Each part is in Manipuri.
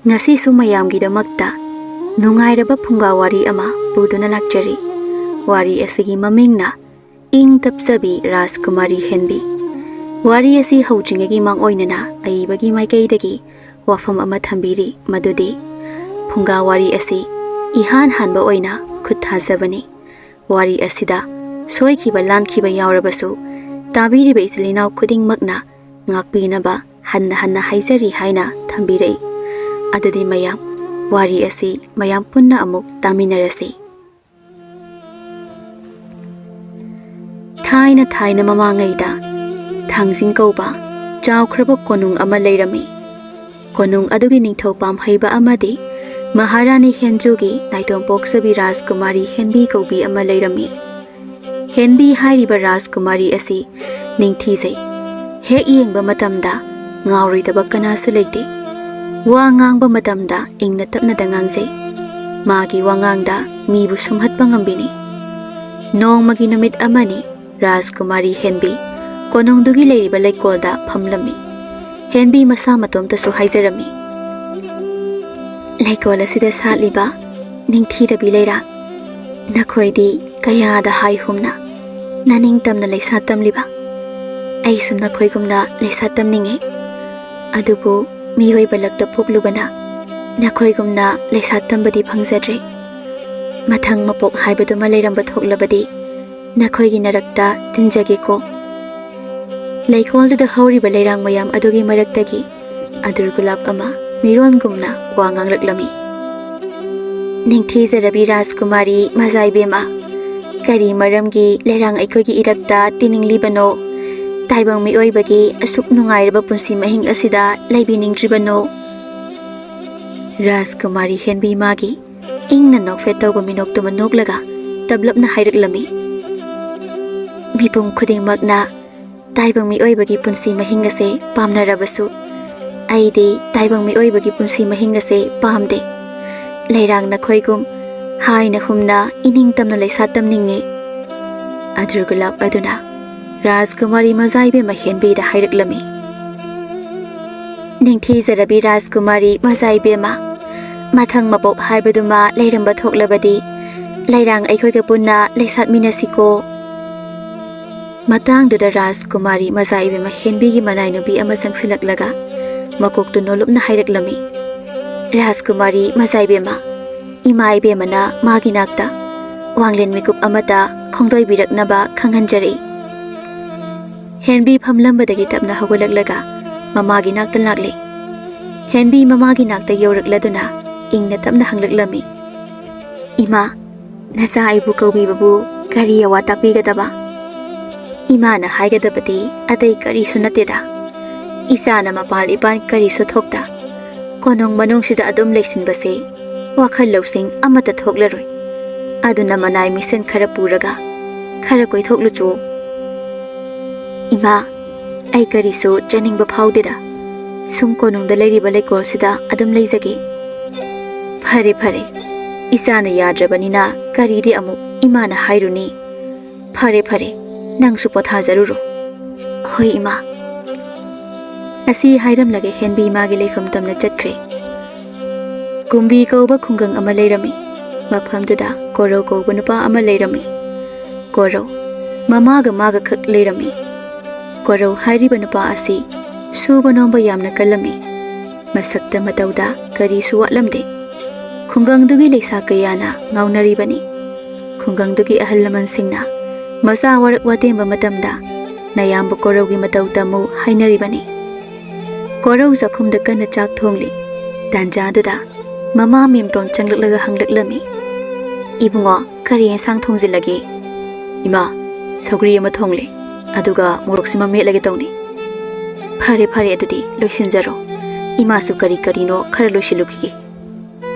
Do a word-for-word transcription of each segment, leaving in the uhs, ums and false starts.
ꯉꯁꯤꯁꯨ ꯃꯌꯥꯝꯒꯤꯗꯃꯛꯇ ꯅꯨꯡꯉꯥꯏꯔꯕ ꯐꯨꯡꯒꯥ ꯋꯥꯔꯤ ꯑꯃ ꯄꯨꯗꯨꯅ ꯂꯥꯛꯆꯔꯤ꯫ ꯋꯥꯔꯤ ꯑꯁꯤꯒꯤ ꯃꯃꯤꯡꯅ ꯏꯪ ꯇꯞꯆꯕꯤ ꯔꯥꯖꯀꯨꯃꯥꯔꯤ ꯍꯦꯟꯕꯤ꯫ ꯋꯥꯔꯤ ꯑꯁꯤ ꯍꯧꯗ꯭ꯔꯤꯉꯩꯒꯤ ꯃꯥꯡꯑꯣꯏꯅꯅ ꯑꯏꯕꯒꯤ ꯃꯥꯏꯀꯩꯗꯒꯤ ꯋꯥꯐꯝ ꯑꯃ ꯊꯝꯕꯤꯔꯤ, ꯃꯗꯨꯗꯤ ꯐꯨꯡꯒꯥ ꯋꯥꯔꯤ ꯑꯁꯤ ꯏꯍꯥꯟ ꯍꯥꯟꯕ ꯑꯣꯏꯅ ꯈꯨꯠ ꯊꯥꯖꯕꯅꯤ꯫ ꯋꯥꯔꯤ ꯑꯁꯤꯗ ꯁꯣꯏꯈꯤꯕ ꯂꯥꯟꯈꯤꯕ ꯌꯥꯎꯔꯕꯁꯨ, ꯇꯥꯕꯤꯔꯤꯕ ꯏꯆꯤꯜ ꯏꯅꯥꯎ ꯈꯨꯗꯤꯡꯃꯛꯅ ꯉꯥꯛꯄꯤꯅꯕ ꯍꯟꯅ ꯍꯟꯅ ꯍꯥꯏꯖꯔꯤ ꯍꯥꯏꯅ ꯊꯝꯕꯤꯔꯛꯏ꯫ ꯑꯗꯨꯗꯤ ꯃꯌꯥꯝ, ꯋꯥꯔꯤ ꯑꯁꯤ ꯃꯌꯥꯝ ꯄꯨꯟꯅ ꯑꯃꯨꯛ ꯇꯥꯃꯤꯟꯅꯔꯁꯤ꯫ ꯊꯥꯏꯅ ꯊꯥꯏꯅ ꯃꯃꯥꯡꯉꯩꯗ ꯊꯥꯡꯖꯤꯡ ꯀꯧꯕ ꯆꯥꯎꯈ꯭ꯔꯕ ꯀꯣꯅꯨꯡ ꯑꯃ ꯂꯩꯔꯝꯃꯤ꯫ ꯀꯣꯅꯨꯡ ꯑꯗꯨꯒꯤ ꯅꯤꯡꯊꯧ ꯄꯥꯝꯍꯩꯕ ꯑꯃꯗꯤ ꯃꯍꯥꯔꯥꯅꯤ ꯍꯦꯟꯖꯨꯒꯤ ꯅꯥꯏꯇꯣꯝ ꯄꯣꯛꯆꯕꯤ ꯔꯥꯖꯀꯨꯃꯥꯔꯤ ꯍꯦꯟꯕꯤ ꯀꯧꯕꯤ ꯑꯃ ꯂꯩꯔꯝꯃꯤ꯫ ꯍꯦꯟꯕꯤ ꯍꯥꯏꯔꯤꯕ ꯔꯥꯖꯀꯨꯃꯥꯔꯤ ꯑꯁꯤ ꯅꯤꯡꯊꯤꯖꯩ꯫ ꯍꯦꯛ ꯌꯦꯡꯕ ꯃꯇꯝꯗ ꯉꯥꯎꯔꯣꯏꯗꯕ ꯀꯅꯥꯁꯨ ꯂꯩꯇꯦ꯫ ꯋꯥ ꯉꯥꯡꯕ ꯃꯇꯝꯗ ꯏꯪꯅ ꯇꯞꯅꯗ ꯉꯥꯡꯖꯩ꯫ ꯃꯥꯒꯤ ꯋꯥꯉꯥꯡꯗ ꯃꯤꯕꯨ ꯁꯨꯝꯍꯠꯄ ꯉꯝꯕꯤꯅꯤ꯫ ꯅꯣꯡꯃꯒꯤ ꯅꯨꯃꯤꯠ ꯑꯃꯅꯤ, ꯔꯥꯖꯀꯨꯃꯥꯔꯤ ꯍꯦꯟꯕꯤ ꯀꯣꯅꯨꯡꯗꯨꯒꯤ ꯂꯩꯔꯤꯕ ꯂꯩꯀꯣꯜꯗ ꯐꯝꯂꯝꯃꯤ꯫ ꯍꯦꯟꯕꯤ ꯃꯁꯥ ꯃꯇꯣꯝꯇꯁꯨ ꯍꯥꯏꯖꯔꯝꯃꯤ, "ꯂꯩꯀꯣꯜ ꯑꯁꯤꯗ ꯁꯥꯠꯂꯤꯕ ꯅꯤꯡꯊꯤꯔꯕꯤ ꯂꯩꯔꯥꯡ, ꯅꯈꯣꯏꯗꯤ ꯀꯌꯥꯗ ꯍꯥꯏ ꯍꯨꯝꯅ ꯅꯅꯤꯡꯇꯝꯅ ꯂꯩꯁꯥ ꯇꯝꯂꯤꯕ? ꯑꯩꯁꯨ ꯅꯈꯣꯏꯒꯨꯝꯅ ꯂꯩꯁꯥ ꯇꯝꯅꯤꯡꯉꯤ꯫ ꯑꯗꯨꯕꯨ ꯃꯤꯑꯣꯏꯕ ꯂꯛꯇ ꯄꯣꯛꯂꯨꯕꯅ ꯅꯈꯣꯏꯒꯨꯝꯅ ꯂꯩꯁꯥ ꯇꯝꯕꯗꯤ ꯐꯪꯖꯗ꯭ꯔꯦ꯫ ꯃꯊꯪ ꯃꯄꯣꯛ ꯍꯥꯏꯕꯗꯨꯃ ꯂꯩꯔꯝꯕ ꯊꯣꯛꯂꯕꯗꯤ ꯅꯈꯣꯏꯒꯤ ꯅꯔꯛꯇ ꯇꯤꯟꯖꯒꯦꯀꯣ꯫" ꯂꯩꯀꯣꯜꯗꯨꯗ ꯍꯧꯔꯤꯕ ꯂꯩꯔꯥꯡ ꯃꯌꯥꯝ ꯑꯗꯨꯒꯤ ꯃꯔꯛꯇꯒꯤ ꯑꯗꯨꯔ ꯒꯨꯂꯥꯞ ꯑꯃ ꯃꯤꯔꯣꯟꯒꯨꯝꯅ ꯋꯥ ꯉꯥꯡꯂꯛꯂꯝꯃꯤ꯫ "ꯅꯤꯡꯊꯤꯖꯔꯕꯤ ꯔꯥꯖꯀꯨꯃꯥꯔꯤ ꯃꯖꯥꯏꯕꯦꯝꯃ, ꯀꯔꯤ ꯃꯔꯝꯒꯤ ꯂꯩꯔꯥꯡ ꯑꯩꯈꯣꯏꯒꯤ ꯏꯔꯛꯇ ꯇꯤꯅꯤꯡꯂꯤꯕꯅꯣ? ꯇꯥꯏꯕꯪ ꯃꯤꯑꯣꯏꯕꯒꯤ ꯑꯁꯨꯛ ꯅꯨꯡꯉꯥꯏꯔꯕ ꯄꯨꯟꯁꯤ ꯃꯍꯤꯡ ꯑꯁꯤꯗ ꯂꯩꯕꯤꯅꯤꯡꯗ꯭ꯔꯤꯕꯅꯣ?" ꯔꯥꯖꯀꯨꯃꯥꯔꯤ ꯍꯦꯟꯕꯤ ꯃꯥꯒꯤ ꯏꯪꯅ ꯅꯣꯛꯐꯦꯠ ꯇꯧꯕ ꯃꯤꯅꯣꯛꯇꯨꯃ ꯅꯣꯛꯂꯒ ꯇꯞꯂꯞꯅ ꯍꯥꯏꯔꯛꯂꯝꯃꯤ, "ꯃꯤꯄꯨꯝ ꯈꯨꯗꯤꯡꯃꯛꯅ ꯇꯥꯏꯕꯪ ꯃꯤꯑꯣꯏꯕꯒꯤ ꯄꯨꯟꯁꯤ ꯃꯍꯤꯡ ꯑꯁꯦ ꯄꯥꯝꯅꯔꯕꯁꯨ, ꯑꯩꯗꯤ ꯇꯥꯏꯕꯪ ꯃꯤꯑꯣꯏꯕꯒꯤ ꯄꯨꯟꯁꯤ ꯃꯍꯤꯡ ꯑꯁꯦ ꯄꯥꯝꯗꯦ꯫ ꯂꯩꯔꯥꯡ ꯅꯈꯣꯏꯒꯨꯝ ꯍꯥꯏꯅ ꯍꯨꯝꯅ ꯏꯅꯤꯡ ꯇꯝꯅ ꯂꯩꯁꯥ ꯇꯝꯅꯤꯡꯉꯤ꯫" ꯑꯗꯨꯔ ꯒꯨꯂꯥꯞ ꯑꯗꯨꯅ ꯔꯥꯖꯀꯨꯃꯥꯔꯤ ꯃꯖꯥꯏꯕꯦꯝꯃ ꯍꯦꯟꯕꯤꯗ ꯍꯥꯏꯔꯛꯂꯝꯃꯤ, ꯅꯤꯡꯊꯤꯖꯔꯕꯤ ꯔꯥꯖꯀꯨꯃꯥꯔꯤ ꯃꯆꯥ ꯏꯕꯦꯝꯃ, ꯃꯊꯪ ꯃꯄꯣꯛ ꯍꯥꯏꯕꯗꯨꯃ ꯂꯩꯔꯝꯕ ꯊꯣꯛꯂꯕꯗꯤ, ꯂꯩꯔꯥꯡ ꯑꯩꯈꯣꯏꯒ ꯄꯨꯟꯅ ꯂꯩꯁꯥꯠꯃꯤꯟꯅꯁꯤꯀꯣ꯫ ꯃꯇꯥꯡꯗꯨꯗ ꯔꯥꯖꯀꯨꯃꯥꯔꯤ ꯃꯆꯥ ꯏꯕꯦꯝꯃ ꯍꯦꯟꯕꯤꯒꯤ ꯃꯅꯥꯏ ꯅꯨꯄꯤ ꯑꯃ ꯆꯪꯁꯤꯜꯂꯛꯂꯒ ꯃꯀꯣꯛꯇꯨ ꯅꯣꯂꯨꯞꯅ ꯍꯥꯏꯔꯛꯂꯝꯃꯤ, "ꯔꯥꯖꯀꯨꯃꯥꯔꯤ ꯃꯆꯥ ꯏꯕꯦꯝꯃ, ꯏꯃꯥ ꯏꯕꯦꯝꯃꯅ ꯃꯥꯒꯤ ꯅꯥꯛꯇ ꯋꯥꯡꯂꯦꯟ ꯃꯤꯀꯨꯞ ꯑꯃꯇ ꯈꯣꯡꯗꯣꯏꯕꯤꯔꯛꯅꯕ ꯈꯪꯍꯟꯖꯔꯤ꯫" ꯍꯦꯟꯕꯤ ꯐꯝꯂꯝꯕꯗꯒꯤ ꯇꯞꯅ ꯍꯧꯒꯠꯂꯛꯂꯒ ꯃꯃꯥꯒꯤ ꯅꯥꯛꯇ ꯂꯥꯛꯂꯦ꯫ ꯍꯦꯟꯕꯤ ꯃꯃꯥꯒꯤ ꯅꯥꯛꯇ ꯌꯧꯔꯛꯂꯗꯨꯅ ꯏꯪꯅ ꯇꯞꯅ ꯍꯪꯂꯛꯂꯝꯃꯤ, "ꯏꯃꯥ, ꯅꯆꯥ ꯑꯩꯕꯨ ꯀꯧꯕꯤꯕꯕꯨ ꯀꯔꯤ ꯑꯋꯥ ꯇꯥꯛꯄꯤꯒꯗꯕ?" "ꯏꯃꯥꯅ ꯍꯥꯏꯒꯗꯕꯗꯤ ꯑꯇꯩ ꯀꯔꯤꯁꯨ ꯅꯠꯇꯦꯗ꯫ ꯏꯆꯥꯅ ꯃꯄꯥꯟ ꯏꯄꯥꯟ ꯀꯔꯤꯁꯨ ꯊꯣꯛꯇ ꯀꯣꯅꯨꯡ ꯃꯅꯨꯡꯁꯤꯗ ꯑꯗꯨꯝ ꯂꯩꯁꯤꯟꯕꯁꯦ ꯋꯥꯈꯜ ꯂꯧꯁꯤꯡ ꯑꯃꯠꯇ ꯊꯣꯛꯂꯔꯣꯏ꯫ ꯑꯗꯨꯅ ꯃꯅꯥꯏ ꯃꯤꯁꯦꯟ ꯈꯔ ꯄꯨꯔꯒ ꯈꯔ ꯀꯣꯏꯊꯣꯛꯂꯨꯆꯣ꯫" "ꯏꯃꯥ, ꯑꯩ ꯀꯔꯤꯁꯨ ꯆꯥꯅꯤꯡꯕ ꯐꯥꯎꯗꯦꯗ꯫ ꯁꯨꯝ ꯀꯣꯅꯨꯡꯗ ꯂꯩꯔꯤꯕ ꯂꯩꯀꯣꯜꯁꯤꯗ ꯑꯗꯨꯝ ꯂꯩꯖꯒꯦ꯫" "ꯐꯔꯦ, ꯐꯔꯦ꯫ ꯏꯆꯥꯅ ꯌꯥꯗ꯭ꯔꯕꯅꯤꯅ ꯀꯔꯤꯗꯤ ꯑꯃꯨꯛ ꯏꯃꯥꯅ ꯍꯥꯏꯔꯨꯅꯤ꯫ ꯐꯔꯦ, ꯐꯔꯦ꯫ ꯅꯪꯁꯨ ꯄꯣꯊꯥꯖꯔꯨꯔꯣ꯫" "ꯍꯣꯏ, ꯏꯃꯥ꯫" ꯑꯁꯤ ꯍꯥꯏꯔꯝꯂꯒ ꯍꯦꯟꯕꯤ ꯃꯥꯒꯤ ꯂꯩꯐꯝ ꯇꯝꯅ ꯆꯠꯈ꯭ꯔꯦ꯫ ꯀꯨꯝꯕꯤ ꯀꯧꯕ ꯈꯨꯡꯒꯪ ꯑꯃ ꯂꯩꯔꯝꯃꯤ꯫ ꯃꯐꯝꯗꯨꯗ ꯀꯣꯔꯧ ꯀꯧꯕ ꯅꯨꯄꯥ ꯑꯃ ꯂꯩꯔꯝꯃꯤ꯫ ꯀꯣꯔꯧ ꯃꯃꯥꯒ ꯃꯥꯒ ꯈꯛ ꯂꯩꯔꯝꯃꯤ꯫ ꯀꯣꯔꯧ ꯍꯥꯏꯔꯤꯕ ꯅꯨꯄꯥ ꯑꯁꯤ ꯁꯨꯕ ꯅꯣꯝꯕ ꯌꯥꯝꯅ ꯀꯜꯂꯝꯃꯤ꯫ ꯃꯁꯛꯇ ꯃꯇꯧꯗ ꯀꯔꯤꯁꯨ ꯋꯥꯠꯂꯝꯗꯦ꯫ ꯈꯨꯡꯒꯪꯗꯨꯒꯤ ꯂꯩꯁꯥ ꯀꯌꯥꯅ ꯉꯥꯎꯅꯔꯤꯕꯅꯤ꯫ ꯈꯨꯡꯒꯪꯗꯨꯒꯤ ꯑꯍꯜ ꯂꯃꯟꯁꯤꯡꯅ ꯃꯆꯥ ꯋꯥꯔꯛ ꯋꯥꯇꯦꯝꯕ ꯃꯇꯝꯗ ꯅꯌꯥꯝꯕ ꯀꯣꯔꯧꯒꯤ ꯃꯇꯧ ꯇꯝꯃꯨ ꯍꯥꯏꯅꯔꯤꯕꯅꯤ꯫ ꯀꯣꯔꯧ ꯆꯥꯛꯈꯨꯝꯗ ꯀꯟꯅ ꯆꯥꯛ ꯊꯣꯡꯂꯤ꯫ ꯇꯥꯟꯖꯥꯗꯨꯗ ꯃꯃꯥ ꯃꯦꯝꯇꯣꯟ ꯆꯪꯂꯛꯂꯒ ꯍꯪꯂꯛꯂꯝꯃꯤ, "ꯏꯕꯨꯡꯉꯣ, ꯀꯔꯤ ꯌꯦꯟꯁꯥꯡ ꯊꯣꯡꯖꯤꯜꯂꯒꯦ?" "ꯏꯃꯥ, ꯁꯧꯒ꯭ꯔꯤ ꯑꯃ ꯊꯣꯡꯂꯦ, ꯑꯗꯨꯒ ꯃꯣꯔꯣꯛꯁꯤꯃ ꯃꯦꯠꯂꯒꯦ ꯇꯧꯅꯤ꯫" "ꯐꯔꯦ, ꯐꯔꯦ, ꯑꯗꯨꯗꯤ ꯂꯣꯏꯁꯤꯟꯖꯔꯣ꯫ ꯏꯃꯥꯁꯨ ꯀꯔꯤ ꯀꯔꯤꯅꯣ ꯈꯔ ꯂꯣꯏꯁꯤꯜꯂꯨꯈꯤꯒꯦ꯫"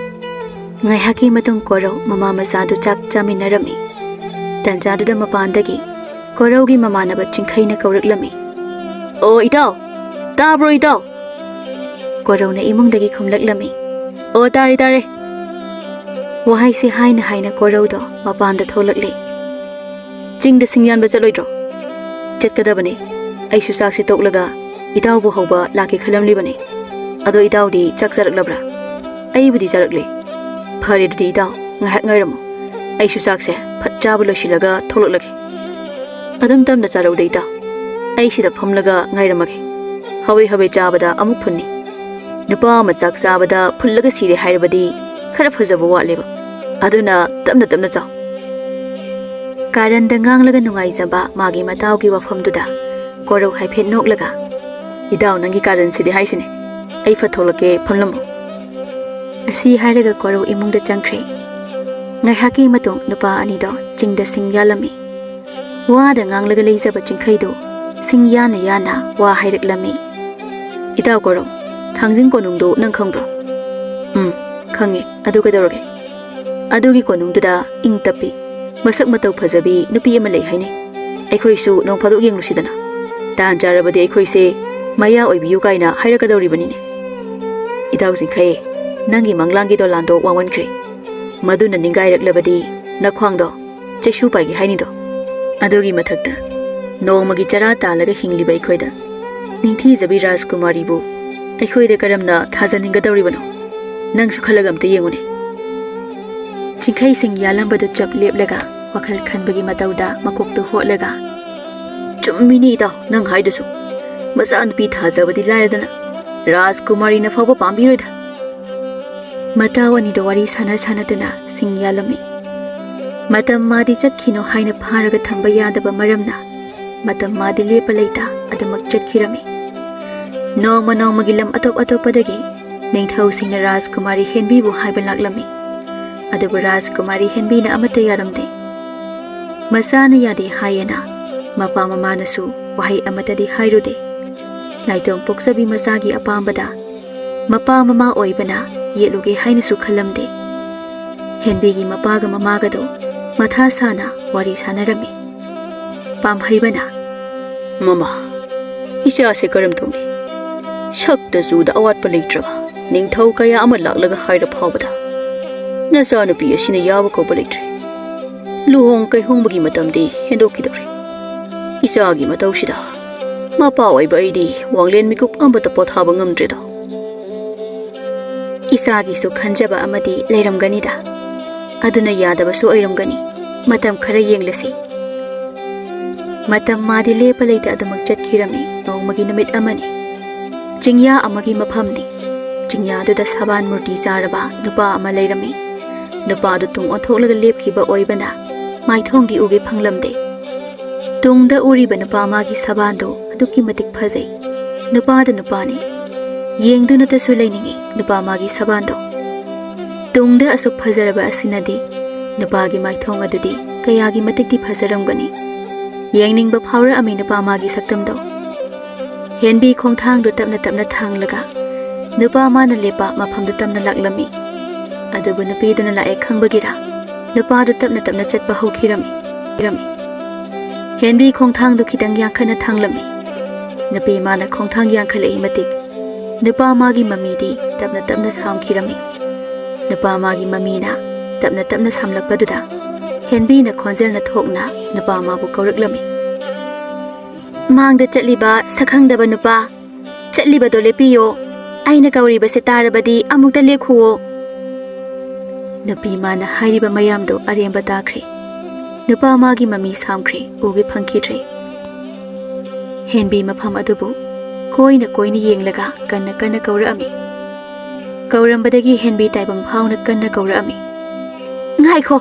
ꯉꯥꯏꯍꯥꯛꯀꯤ ꯃꯇꯨꯡ ꯀꯣꯔꯧ ꯃꯃꯥ ꯃꯆꯥꯗꯨ ꯆꯥꯛ ꯆꯥꯃꯤꯟꯅꯔꯝꯃꯤ꯫ ꯇꯥꯟꯖꯥꯗꯨꯗ ꯃꯄꯥꯟꯗꯒꯤ ꯀꯣꯔꯧꯒꯤ ꯃꯃꯥꯟꯅꯕ ꯆꯤꯡꯈꯩꯅ ꯀꯧꯔꯛꯂꯝꯃꯤ, "ꯑꯣ ꯏꯇꯥꯎ, ꯇꯥꯕ꯭ꯔꯣ ꯏꯇꯥꯎ?" ꯀꯣꯔꯧꯅ ꯏꯃꯨꯡꯗꯒꯤ ꯈꯨꯝꯂꯛꯂꯝꯃꯤ, "ꯑꯣ, ꯇꯥꯔꯦ, ꯇꯥꯔꯦ꯫" ꯋꯥꯍꯩꯁꯤ ꯍꯥꯏꯅ ꯍꯥꯏꯅ ꯀꯣꯔꯧꯗꯣ ꯃꯄꯥꯟꯗ ꯊꯣꯛꯂꯛꯂꯦ꯫ "ꯆꯤꯡꯗ ꯁꯤꯡ ꯌꯥꯟꯕ ꯆꯠꯂꯣꯏꯗ꯭ꯔꯣ?" "ꯆꯠꯀꯗꯕꯅꯦ꯫ ꯑꯩꯁꯨ ꯆꯥꯛꯁꯤ ꯇꯣꯛꯂꯒ ꯏꯇꯥꯎꯕꯨ ꯍꯧꯕ ꯂꯥꯛꯀꯦ ꯈꯜꯂꯝꯂꯤꯕꯅꯤ꯫ ꯑꯗꯣ ꯏꯇꯥꯎꯗꯤ ꯆꯥꯛ ꯆꯥꯔꯛꯂꯕ꯭ꯔꯥ? ꯑꯩꯕꯨꯗꯤ ꯆꯥꯔꯛꯂꯦ꯫ ꯐꯔꯦ, ꯑꯗꯨꯗꯤ ꯏꯇꯥꯎ ꯉꯥꯏꯍꯥꯛ ꯉꯥꯏꯔꯝꯃꯨ꯫ ꯑꯩꯁꯨ ꯆꯥꯛꯁꯦ ꯐꯠ ꯆꯥꯕ ꯂꯣꯏꯁꯤꯜꯂꯒ ꯊꯣꯛꯂꯛꯂꯒꯦ꯫ ꯑꯗꯨꯝ ꯇꯞꯅ ꯆꯥꯔꯧꯗ ꯏꯇꯥꯎ꯫ ꯑꯩ ꯁꯤꯗ ꯐꯝꯂꯒ ꯉꯥꯏꯔꯝꯃꯒꯦ꯫ ꯍꯥꯎꯋꯦ ꯍꯥꯎꯋꯦ ꯆꯥꯕꯗ ꯑꯃꯨꯛ ꯐꯨꯟꯅꯤ꯫ ꯅꯨꯄꯥ ꯑꯃ ꯆꯥꯛ ꯆꯥꯕꯗ ꯐꯨꯜꯂꯒ ꯁꯤꯔꯦ ꯍꯥꯏꯔꯕꯗꯤ ꯈꯔ ꯐꯖꯕ ꯋꯥꯠꯂꯦꯕ꯫ ꯑꯗꯨꯅ ꯇꯞꯅ ꯇꯞꯅ ꯆꯥꯎ꯫ ꯀꯥꯔꯟꯗ ꯉꯥꯡꯂꯒ ꯅꯨꯡꯉꯥꯏꯖꯕ ꯃꯥꯒꯤ ꯃꯇꯥꯎꯒꯤ ꯋꯥꯐꯝꯗꯨꯗ ꯀꯣꯔꯧ ꯍꯥꯏꯐꯦꯠ ꯅꯣꯛꯂꯒ, "ꯏꯇꯥꯎ, ꯅꯪꯒꯤ ꯀꯥꯔꯟꯁꯤꯗꯤ ꯍꯥꯏꯁꯤꯅꯦ꯫ ꯑꯩ ꯐꯠ ꯊꯣꯛꯂꯛꯀꯦ, ꯐꯝꯂꯝꯃꯣ"꯫ ꯑꯁꯤ ꯍꯥꯏꯔꯒ ꯀꯣꯔꯧ ꯏꯃꯨꯡꯗ ꯆꯪꯈ꯭ꯔꯦ꯫ ꯉꯥꯏꯍꯥꯛꯀꯤ ꯃꯇꯨꯡ ꯅꯨꯄꯥ ꯑꯅꯤꯗꯣ ꯆꯤꯡꯗ ꯁꯤꯡ ꯌꯥꯜꯂꯝꯃꯤ꯫ ꯋꯥꯗ ꯉꯥꯡꯂꯒ ꯂꯩꯖꯕ ꯆꯤꯡꯈꯩꯗꯨ ꯁꯤꯡ ꯌꯥꯟꯅ ꯌꯥꯟꯅ ꯋꯥ ꯍꯥꯏꯔꯛꯂꯝꯃꯤ꯫ "ꯏꯇꯥꯎ ꯀꯣꯔꯧ, ꯊꯥꯡꯖꯤꯡ ꯀꯣꯅꯨꯡꯗꯨ ꯅꯪ ꯈꯪꯕ꯭ꯔꯣ?" "ꯎꯝ, ꯈꯪꯉꯦ꯫ ꯑꯗꯨ ꯀꯩꯗꯧꯔꯒꯦ?" "ꯑꯗꯨꯒꯤ ꯀꯣꯅꯨꯡꯗꯨꯗ ꯏꯪ ꯇꯞꯄꯤ, ꯃꯁꯛ ꯃꯇꯧ ꯐꯖꯕꯤ ꯅꯨꯄꯤ ꯑꯃ ꯂꯩ ꯍꯥꯏꯅꯩ꯫ ꯑꯩꯈꯣꯏꯁꯨ ꯅꯣꯡ ꯐꯥꯗꯣꯛ ꯌꯦꯡꯂꯨꯁꯤꯗꯅ꯫ ꯇꯥꯟ ꯆꯥꯔꯕꯗꯤ ꯑꯩꯈꯣꯏꯁꯦ ꯃꯌꯥ ꯑꯣꯏꯕꯤꯌꯨ ꯀꯥꯏꯅ ꯍꯥꯏꯔꯛꯀꯗꯧꯔꯤꯕꯅꯤꯅꯦ꯫ ꯏꯇꯥꯎ ꯆꯤꯡꯈꯩ, ꯅꯪꯒꯤ ꯃꯪꯂꯥꯟꯒꯤ ꯗꯣꯂꯥꯟꯗꯣ ꯋꯥꯡꯃꯟꯈ꯭ꯔꯦ꯫ ꯃꯗꯨꯅ ꯅꯤꯡꯒꯥꯏꯔꯛꯂꯕꯗꯤ ꯅꯈ꯭ꯋꯥꯡꯗꯣ ꯆꯩꯁꯨ ꯄꯥꯏꯒꯦ ꯍꯥꯏꯅꯤꯗꯣ꯫ ꯑꯗꯨꯒꯤ ꯃꯊꯛꯇ ꯅꯣꯡꯃꯒꯤ ꯆꯔꯥ ꯇꯥꯜꯂꯒ ꯍꯤꯡꯂꯤꯕ ꯑꯩꯈꯣꯏꯗ ꯅꯤꯡꯊꯤꯖꯕꯤ ꯔꯥꯖꯀꯨꯃꯥꯔꯤꯕꯨ ꯑꯩꯈꯣꯏꯗ ꯀꯔꯝꯅ ꯊꯥꯖꯅꯤꯡꯒꯗꯧꯔꯤꯕꯅꯣ? ꯅꯪꯁꯨ ꯈꯜꯂꯒ ꯑꯝꯇ ꯌꯦꯡꯉꯨꯅꯦ"꯫ ꯆꯤꯡꯈꯩꯁꯤꯡ ꯌꯥꯜꯂꯝꯕꯗꯨ ꯆꯞ ꯂꯦꯞꯂꯒ ꯋꯥꯈꯜ ꯈꯟꯕꯒꯤ ꯃꯇꯧꯗ ꯃꯀꯣꯛꯇꯨ ꯍꯣꯠꯂꯒ, "ꯆꯨꯝꯃꯤꯅꯤ ꯏꯇꯥꯎ, ꯅꯪ ꯍꯥꯏꯗꯨꯁꯨ꯫ ꯃꯆꯥꯅꯨꯄꯤ ꯊꯥꯖꯕꯗꯤ ꯂꯥꯏꯔꯗꯅ ꯔꯥꯖꯀꯨꯃꯥꯔꯤꯅ ꯐꯥꯎꯕ ꯄꯥꯝꯕꯤꯔꯣꯏꯗ"꯫ ꯃꯇꯥꯎ ꯑꯅꯤꯗꯣ ꯋꯥꯔꯤ ꯁꯥꯟꯅ ꯁꯥꯟꯅꯗꯨꯅ ꯁꯤꯡ ꯌꯥꯜꯂꯝꯃꯤ꯫ ꯃꯇꯝ ꯃꯥꯗꯤ ꯆꯠꯈꯤꯅꯣ ꯍꯥꯏꯅ ꯐꯥꯔꯒ ꯊꯝꯕ ꯌꯥꯗꯕ ꯃꯔꯝꯅ ꯃꯇꯝ ꯃꯥꯗꯤ ꯂꯦꯞꯄ ꯂꯩꯇ ꯑꯗꯨꯃꯛ ꯆꯠꯈꯤꯔꯝꯃꯤ꯫ ꯅꯣꯡꯃ ꯅꯣꯡꯃꯒꯤ ꯂꯝ ꯑꯇꯣꯞ ꯑꯇꯣꯞꯄꯗꯒꯤ ꯅꯤꯡꯊꯧꯁꯤꯡꯅ ꯔꯥꯖꯀꯨꯃꯥꯔꯤ ꯍꯦꯟꯕꯤꯕꯨ ꯍꯥꯏꯕ ꯂꯥꯛꯂꯝꯃꯤ꯫ ꯑꯗꯨꯕꯨ ꯔꯥꯖꯀꯨꯃꯥꯔꯤ ꯍꯦꯟꯕꯤꯅ ꯑꯃꯠꯇ ꯌꯥꯔꯝꯗꯦ꯫ ꯃꯆꯥꯅ ꯌꯥꯗꯦ ꯍꯥꯏꯌꯦꯅ ꯃꯄꯥ ꯃꯃꯥꯅꯁꯨ ꯋꯥꯍꯩ ꯑꯃꯠꯇꯗꯤ ꯍꯥꯏꯔꯨꯗꯦ꯫ ꯅꯥꯏꯇꯣꯝ ꯄꯣꯛꯆꯕꯤ ꯃꯆꯥꯒꯤ ꯑꯄꯥꯝꯕꯗ ꯃꯄꯥ ꯃꯃꯥ ꯑꯣꯏꯕꯅ ꯌꯦꯠꯂꯨꯒꯦ ꯍꯥꯏꯅꯁꯨ ꯈꯜꯂꯝꯗꯦ꯫ ꯍꯦꯟꯕꯤꯒꯤ ꯃꯄꯥꯒ ꯃꯃꯥꯒꯗꯣ ꯃꯊꯥ ꯁꯥꯅ ꯋꯥꯔꯤ ꯁꯥꯟꯅꯔꯝꯃꯤ꯫ ꯄꯥꯝꯍꯩꯕꯅ, "ꯃꯃꯥ, ꯏꯆꯥꯁꯦ ꯀꯔꯝ ꯇꯧꯅꯤ? ꯁꯛꯇ ꯆꯨꯗ ꯑꯋꯥꯠꯄ ꯂꯩꯇ꯭ꯔꯕ ꯅꯤꯡꯊꯧ ꯀꯌꯥ ꯑꯃ ꯂꯥꯛꯂꯒ ꯍꯥꯏꯔ ꯐꯥꯎꯕꯗ ꯅꯆꯥꯅꯨꯄꯤ ꯑꯁꯤꯅ ꯌꯥꯕ ꯀꯧꯕ ꯂꯩꯇ꯭ꯔꯦ꯫ ꯂꯨꯍꯣꯡ ꯀꯩꯍꯣꯡꯕꯒꯤ ꯃꯇꯝꯗꯤ ꯍꯦꯟꯗꯣꯛꯈꯤꯗꯧꯔꯦ꯫ ꯏꯆꯥꯒꯤ ꯃꯇꯧꯁꯤꯗ ꯃꯄꯥ ꯑꯣꯏꯕ ꯑꯩꯗꯤ ꯋꯥꯡꯂꯦꯟ ꯃꯤꯀꯨꯞ ꯑꯃꯠꯇ ꯄꯣꯊꯥꯕ ꯉꯝꯗ꯭ꯔꯦꯗꯣ꯫ ꯏꯆꯥꯒꯤꯁꯨ ꯈꯟꯖꯕ ꯑꯃꯗꯤ ꯂꯩꯔꯝꯒꯅꯤꯗ꯫ ꯑꯗꯨꯅ ꯌꯥꯗꯕꯁꯨ ꯑꯣꯏꯔꯝꯒꯅꯤ꯫ ꯃꯇꯝ ꯈꯔ ꯌꯦꯡꯂꯁꯤ꯫ ꯃꯇꯝ ꯃꯥꯗꯤ ꯂꯦꯞꯄ ꯂꯩꯇ ꯑꯗꯨꯃꯛ ꯆꯠꯈꯤꯔꯝꯃꯤ꯫ ꯅꯣꯡꯃꯒꯤ ꯅꯨꯃꯤꯠ ꯑꯃꯅꯤ꯫ ꯆꯤꯡꯌꯥ ꯑꯃꯒꯤ ꯃꯐꯝꯅꯤ꯫ ꯆꯤꯡꯌꯥꯗꯨꯗ ꯁꯕꯥꯟ ꯃꯨꯔꯇꯤ ꯆꯥꯔꯕ ꯅꯨꯄꯥ ꯑꯃ ꯂꯩꯔꯝꯃꯤ꯫ ꯅꯨꯄꯥꯗꯨ ꯇꯨꯡ ꯑꯣꯟꯊꯣꯛꯂꯒ ꯂꯦꯞꯈꯤꯕ ꯑꯣꯏꯕꯅ ꯃꯥꯏꯊꯣꯡꯗꯤ ꯎꯒꯦ ꯐꯪꯂꯝꯗꯦ꯫ ꯇꯨꯡꯗ ꯎꯔꯤꯕ ꯅꯨꯄꯥ ꯃꯥꯒꯤ ꯁꯕꯥꯟꯗꯨ ꯑꯗꯨꯛꯀꯤ ꯃꯇꯤꯛ ꯐꯖꯩ꯫ ꯅꯨꯄꯥꯗ ꯅꯨꯄꯥꯅꯤ꯫ ꯌꯦꯡꯗꯨꯅꯇꯁꯨ ꯂꯩꯅꯤꯡꯏ ꯅꯨꯄꯥ ꯃꯥꯒꯤ ꯁꯕꯥꯟꯗꯣ꯫ ꯇꯨꯡꯗ ꯑꯁꯨꯛ ꯐꯖꯔꯕ ꯑꯁꯤꯅꯗꯤ ꯅꯨꯄꯥꯒꯤ ꯃꯥꯏꯊꯣꯡ ꯑꯗꯨꯗꯤ ꯀꯌꯥꯒꯤ ꯃꯇꯤꯛꯇꯤ ꯐꯖꯔꯝꯒꯅꯤ꯫ ꯌꯦꯡꯅꯤꯡꯕ ꯐꯥꯎꯔꯛꯑꯝꯃꯤ ꯅꯨꯄꯥ ꯃꯥꯒꯤ ꯁꯛꯇꯝꯗꯣ꯫ ꯍꯦꯟꯕꯤ ꯈꯣꯡꯊꯥꯡꯗꯨ ꯇꯞꯅ ꯇꯞꯅ ꯊꯥꯡꯂꯒ ꯅꯨꯄꯥ ꯃꯥꯅ ꯂꯦꯞꯄ ꯃꯐꯝꯗꯨ ꯇꯞꯅ ꯂꯥꯛꯂꯝꯃꯤ꯫ ꯑꯗꯨꯕꯨ ꯅꯨꯄꯤꯗꯨꯅ ꯂꯥꯛꯑꯦ ꯈꯪꯕꯒꯤꯔꯥ ꯅꯨꯄꯥꯗꯨ ꯇꯞꯅ ꯇꯞꯅ ꯆꯠꯄ ꯍꯧꯈꯤꯔꯝꯃꯤ꯫ ꯍꯦꯟꯕꯤ ꯈꯣꯡꯊꯥꯡꯗꯨ ꯈꯤꯇꯪ ꯌꯥꯡꯈꯠꯅ ꯊꯥꯡꯂꯝꯃꯤ꯫ ꯅꯨꯄꯤ ꯃꯥꯅ ꯈꯣꯡꯊꯥꯡ ꯌꯥꯡꯈꯠꯂꯛꯏ ꯃꯇꯤꯛ ꯅꯨꯄꯥ ꯃꯥꯒꯤ ꯃꯃꯤꯗꯤ ꯇꯞꯅ ꯇꯞꯅ ꯁꯥꯝꯈꯤꯔꯝꯃꯤ꯫ ꯅꯨꯄꯥ ꯃꯥꯒꯤ ꯃꯃꯤꯅ ꯇꯞꯅ ꯇꯞꯅ ꯁꯥꯝꯂꯛꯄꯗꯨꯗ ꯍꯦꯟꯕꯤꯅ ꯈꯣꯟꯖꯦꯜꯅ ꯊꯣꯛꯅ ꯅꯨꯄꯥ ꯃꯥꯕꯨ ꯀꯧꯔꯛꯂꯝꯃꯤ꯫ "ꯃꯥꯡꯗ ꯆꯠꯂꯤꯕ ꯁꯛꯈꯪꯗꯕ ꯅꯨꯄꯥ, ꯆꯠꯂꯤꯕꯗꯣ ꯂꯦꯞꯄꯤꯌꯣ꯫ ꯑꯩꯅ ꯀꯧꯔꯤꯕꯁꯦ ꯇꯥꯔꯕꯗꯤ ꯑꯃꯨꯛꯇ ꯂꯦꯞꯈꯨꯋꯣ꯫" ꯅꯨꯄꯤ ꯃꯥꯅ ꯍꯥꯏꯔꯤꯕ ꯃꯌꯥꯝꯗꯣ ꯑꯔꯦꯝꯕ ꯇꯥꯈ꯭ꯔꯦ꯫ ꯅꯨꯄꯥ ꯃꯥꯒꯤ ꯃꯃꯤ ꯁꯥꯝꯈ꯭ꯔꯦ, ꯎꯒꯦ ꯐꯪꯈꯤꯗ꯭ꯔꯦ꯫ ꯍꯦꯟꯕꯤ ꯃꯐꯝ ꯑꯗꯨꯕꯨ ꯀꯣꯏꯅ ꯀꯣꯏꯅ ꯌꯦꯡꯂꯒ ꯀꯟꯅ ꯀꯟꯅ ꯀꯧꯔꯛꯑꯝꯃꯤ꯫ ꯀꯧꯔꯝꯕꯗꯒꯤ ꯍꯦꯟꯕꯤ ꯇꯥꯏꯕꯪ ꯐꯥꯎꯅ ꯀꯟꯅ ꯀꯧꯔꯛꯑꯝꯃꯤ꯫ "ꯉꯥꯏꯈꯣ,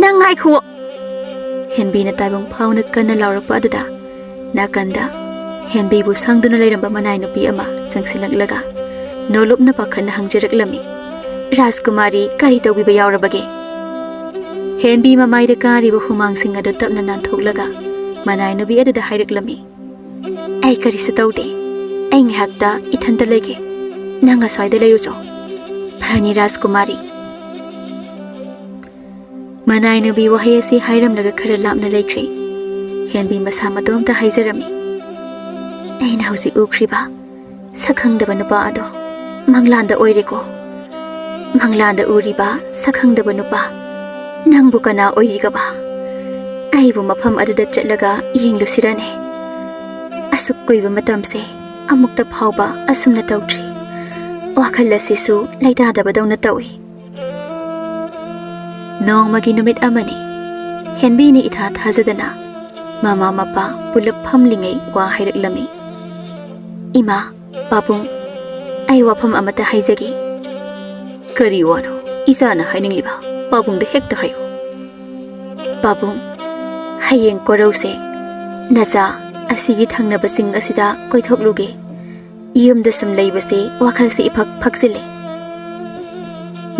ꯅꯪ ꯉꯥꯏꯈꯨꯋꯣ!" ꯍꯦꯟꯕꯤꯅ ꯇꯥꯏꯕꯪ ꯐꯥꯎꯅ ꯀꯟꯅ ꯂꯥꯎꯔꯛꯄ ꯑꯗꯨꯗ ꯅꯥꯀꯟꯗ ꯍꯦꯟꯕꯤꯕꯨ ꯁꯪꯗꯨꯅ ꯂꯩꯔꯝꯕ ꯃꯅꯥꯏ ꯅꯨꯄꯤ ꯑꯃ ꯆꯪꯁꯤꯜꯂꯛꯂꯒ ꯅꯣꯂꯨꯞꯅ ꯄꯥꯈꯠꯅ ꯍꯪꯖꯔꯛꯂꯝꯃꯤ, "ꯔꯥꯖꯀꯨꯃꯥꯔꯤ, ꯀꯔꯤ ꯇꯧꯕꯤꯕ ꯌꯥꯎꯔꯕꯒꯦ?" ꯍꯦꯟꯕꯤ ꯃꯃꯥꯏꯗ ꯀꯥꯔꯤꯕ ꯍꯨꯃꯥꯡꯁꯤꯡ ꯑꯗꯨ ꯇꯞꯅ ꯅꯥꯟꯊꯣꯛꯂꯒ ꯃꯅꯥꯏ ꯅꯨꯄꯤ ꯑꯗꯨꯗ ꯍꯥꯏꯔꯛꯂꯝꯃꯤ, "ꯑꯩ ꯀꯔꯤꯁꯨ ꯇꯧꯗꯦ꯫ ꯑꯩ ꯉꯥꯏꯍꯥꯛꯇ ꯏꯊꯟꯇ ꯂꯩꯒꯦ꯫ ꯅꯪ ꯑꯁ꯭ꯋꯥꯏꯗ ꯂꯩꯔꯨꯆꯣ꯫" "ꯐꯅꯤ ꯔꯥꯖꯀꯨꯃꯥꯔꯤ꯫" ꯃꯅꯥꯏ ꯅꯨꯄꯤ ꯋꯥꯍꯩ ꯑꯁꯤ ꯍꯥꯏꯔꯝꯂꯒ ꯈꯔ ꯂꯥꯞꯅ ꯂꯩꯈ꯭ꯔꯦ꯫ ꯍꯦꯟꯕꯤ ꯃꯁꯥ ꯃꯇꯣꯝꯇ ꯍꯥꯏꯖꯔꯝꯃꯤ, "ꯑꯩꯅ ꯍꯧꯖꯤꯛ ꯎꯈ꯭ꯔꯤꯕ ꯁꯛꯈꯪꯗꯕ ꯅꯨꯄꯥ ꯑꯗꯣ ꯃꯪꯂꯥꯟꯗ ꯑꯣꯏꯔꯦꯀꯣ꯫ ꯃꯪꯂꯥꯟꯗ ꯎꯔꯤꯕ ꯁꯛꯈꯪꯗꯕ ꯅꯨꯄꯥ, ꯅꯪꯕꯨ ꯀꯅꯥ ꯑꯣꯏꯔꯤꯒꯕ? ꯑꯩꯕꯨ ꯃꯐꯝ ꯑꯗꯨꯗ ꯆꯠꯂꯒ ꯌꯦꯡꯂꯨꯁꯤꯔꯅꯦ? ꯑꯁꯨꯛ ꯀꯨꯏꯕ ꯃꯇꯝꯁꯦ ꯑꯃꯨꯛꯇ ꯐꯥꯎꯕ ꯑꯁꯨꯝꯅ ꯇꯧꯗ꯭ꯔꯤ꯫ ꯋꯥꯈꯜ ꯑꯁꯤꯁꯨ ꯂꯩꯇꯥꯗꯕꯗꯧꯅ ꯇꯧꯏ꯫ ꯅꯣꯡꯃꯒꯤ ꯅꯨꯃꯤꯠ ꯑꯃꯅꯤ꯫ ꯍꯦꯟꯕꯤꯅ ꯏꯊꯥ ꯊꯥꯖꯗꯅ ꯃꯃꯥ ꯃꯄꯥ ꯄꯨꯂꯞ ꯐꯝꯂꯤꯉꯩ ꯋꯥ ꯍꯥꯏꯔꯛꯂꯝꯃꯤ꯫ "ꯏꯃꯥ, ꯄꯥꯕꯨꯡ, ꯑꯩ ꯋꯥꯐꯝ ꯑꯃꯇ ꯍꯥꯏꯖꯒꯦ꯫" "ꯀꯔꯤ ꯋꯥꯅꯣ ꯏꯆꯥꯅ ꯍꯥꯏꯅꯤꯡꯂꯤꯕ? ꯄꯥꯕꯨꯡꯗ ꯍꯦꯛꯇ ꯍꯥꯏꯌꯨ꯫" "ꯄꯥꯕꯨꯡ, ꯍꯌꯦꯡ ꯀꯣꯔꯧꯁꯦ ꯅꯆꯥ ꯑꯁꯤꯒꯤ ꯊꯪꯅꯕꯁꯤꯡ ꯑꯁꯤꯗ ꯀꯣꯏꯊꯣꯛꯂꯨꯒꯦ꯫ ꯌꯨꯝꯗ ꯁꯨꯝ ꯂꯩꯕꯁꯦ ꯋꯥꯈꯜꯁꯦ ꯏꯐꯛ ꯐꯛꯆꯤꯜꯂꯦ꯫"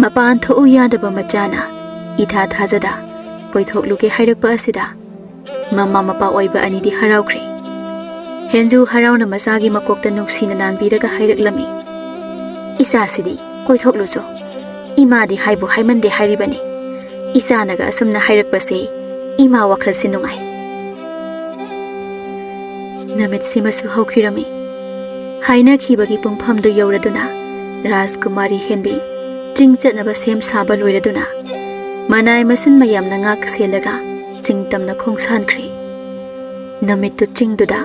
ꯃꯄꯥꯟ ꯊꯣꯛꯎ ꯌꯥꯗꯕ ꯃꯆꯥꯅ ꯏꯊꯥ ꯊꯥꯖꯗ ꯀꯣꯏꯊꯣꯛꯂꯨꯒꯦ ꯍꯥꯏꯔꯛꯄ ꯑꯁꯤꯗ ꯃꯃꯥ ꯃꯄꯥ ꯑꯣꯏꯕ ꯑꯅꯤꯗꯤ ꯍꯔꯥꯎꯈ꯭ꯔꯦ꯫ ꯍꯦꯟꯖꯨ ꯍꯔꯥꯎꯅ ꯃꯆꯥꯒꯤ ꯃꯀꯣꯛꯇ ꯅꯨꯡꯁꯤꯅ ꯅꯥꯟꯕꯤꯔꯒ ꯍꯥꯏꯔꯛꯂꯝꯃꯤ, "ꯏꯆꯥꯁꯤꯗꯤ ꯀꯣꯏꯊꯣꯛꯂꯨꯆꯣ꯫ ꯏꯃꯥꯗꯤ ꯍꯥꯏꯕꯨ ꯍꯥꯏꯃꯟꯗꯦ ꯍꯥꯏꯔꯤꯕꯅꯤ꯫ ꯏꯆꯥꯅꯒ ꯑꯁꯨꯝꯅ ꯍꯥꯏꯔꯛꯄꯁꯦ ꯏꯃꯥ ꯋꯥꯈꯜꯁꯦ ꯅꯨꯡꯉꯥꯏ꯫" ꯅꯨꯃꯤꯠꯁꯤꯃꯁꯨ ꯍꯧꯈꯤꯔꯝꯃꯤ꯫ ꯍꯥꯏꯅꯈꯤꯕꯒꯤ ꯄꯨꯡꯐꯝꯗꯨ ꯌꯧꯔꯗꯨꯅ ꯔꯥꯖꯀꯨꯃꯥꯔꯤ ꯍꯦꯟꯕꯤ ꯆꯤꯡ ꯆꯠꯅꯕ ꯁꯦꯝ ꯁꯥꯕ ꯂꯣꯏꯔꯗꯨꯅ ꯃꯅꯥꯏ ꯃꯁꯤꯟ ꯃꯌꯥꯝꯅ ꯉꯥꯛ ꯁꯦꯜꯂꯒ ꯆꯤꯡ ꯇꯝꯅ ꯈꯣꯡꯁꯥꯟꯈ꯭ꯔꯦ꯫ ꯅꯨꯃꯤꯠꯇꯨ ꯆꯤꯡꯗꯨꯗ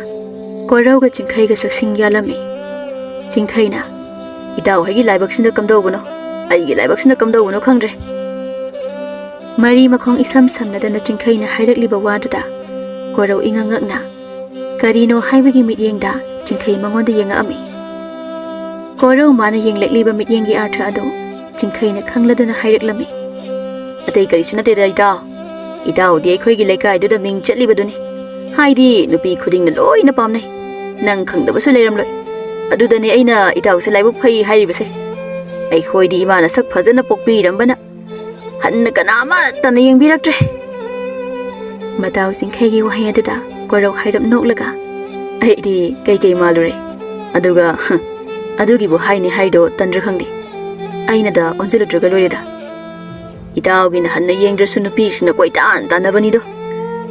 ꯀꯣꯔꯧꯒ ꯆꯤꯡꯈꯩꯒꯁꯨ ꯁꯤꯡ ꯌꯥꯜꯂꯝꯃꯤ꯫ ꯆꯤꯡꯈꯩꯅ, "ꯏꯇꯥꯎ ꯍꯣꯏꯒꯤ ꯂꯥꯏꯕꯛꯁꯤꯅ ꯀꯝꯗꯧꯕꯅꯣ, ꯑꯩꯒꯤ ꯂꯥꯏꯕꯛꯁꯤꯅ ꯀꯝꯗꯧꯕꯅꯣ ꯈꯪꯗ꯭ꯔꯦ꯫" ꯃꯔꯤ ꯃꯈꯣꯡ ꯏꯁꯝ ꯁꯝꯅꯗꯅ ꯆꯤꯡꯈꯩꯅ ꯍꯥꯏꯔꯛꯂꯤꯕ ꯋꯥꯗꯨꯗ ꯀꯣꯔꯧ ꯏꯉꯛ ꯉꯛꯅ ꯀꯔꯤꯅꯣ ꯍꯥꯏꯕꯒꯤ ꯃꯤꯠꯌꯦꯡꯗ ꯆꯤꯡꯈꯩ ꯃꯉꯣꯟꯗ ꯌꯦꯡꯉꯛꯑꯝꯃꯤ꯫ ꯀꯣꯔꯧ ꯃꯥꯅ ꯌꯦꯡꯂꯛꯂꯤꯕ ꯃꯤꯠꯌꯦꯡꯒꯤ ꯑꯥꯔꯊ ꯑꯗꯨ ꯆꯤꯡꯈꯩꯅ ꯈꯪꯂꯗꯨꯅ ꯍꯥꯏꯔꯛꯂꯝꯃꯤ꯫ "ꯑꯇꯩ ꯀꯔꯤꯁꯨ ꯅꯠꯇꯦꯗ ꯏꯇꯥꯎ꯫ ꯏꯇꯥꯎꯗꯤ ꯑꯩꯈꯣꯏꯒꯤ ꯂꯩꯀꯥꯏꯗꯨꯗ ꯃꯤꯡ ꯆꯠꯂꯤꯕꯗꯨꯅꯤ꯫ ꯍꯥꯏꯗꯤ ꯅꯨꯄꯤ ꯈꯨꯗꯤꯡꯅ ꯂꯣꯏꯅ ꯄꯥꯝꯅꯩ꯫ ꯅꯪ ꯈꯪꯗꯕꯁꯨ ꯂꯩꯔꯝꯂꯣꯏ꯫ ꯑꯗꯨꯗꯅꯦ ꯑꯩꯅ ꯏꯇꯥꯎꯁꯦ ꯂꯥꯏꯕꯛ ꯐꯩ ꯍꯥꯏꯔꯤꯕꯁꯦ꯫ ꯑꯩꯈꯣꯏꯗꯤ ꯏꯃꯥꯅ ꯁꯛ ꯐꯖꯅ ꯄꯣꯛꯄꯤꯔꯝꯕꯅ ꯍꯟꯅ ꯀꯅꯥ ꯑꯃꯠꯇꯅ ꯌꯦꯡꯕꯤꯔꯛꯇ꯭ꯔꯦ꯫" ꯃꯇꯥꯎ ꯆꯤꯡꯈꯩꯒꯤ ꯋꯥꯍꯩ ꯑꯗꯨꯗ ꯀꯣꯔꯧ ꯍꯥꯏꯔꯞ ꯅꯣꯛꯂꯒ, "ꯑꯩꯗꯤ ꯀꯩꯀꯩ ꯃꯥꯜꯂꯨꯔꯦ꯫ ꯑꯗꯨꯒ, ꯑꯗꯨꯒꯤꯕꯨ ꯍꯥꯏꯅꯤ ꯍꯥꯏꯗꯣ ꯇꯟꯗ꯭ꯔꯥ ꯈꯪꯗꯦ꯫ ꯑꯩꯅꯗ ꯑꯣꯟꯁꯤꯜꯂꯨꯗ꯭ꯔꯒ ꯂꯣꯏꯔꯦꯗ꯫ ꯏꯇꯥꯎꯒꯤꯅ ꯍꯟꯅ ꯌꯦꯡꯗ꯭ꯔꯁꯨ ꯅꯨꯄꯤꯁꯤꯡꯅ ꯀꯣꯏꯇꯥꯟ ꯇꯥꯟꯅꯕꯅꯤꯗꯣ꯫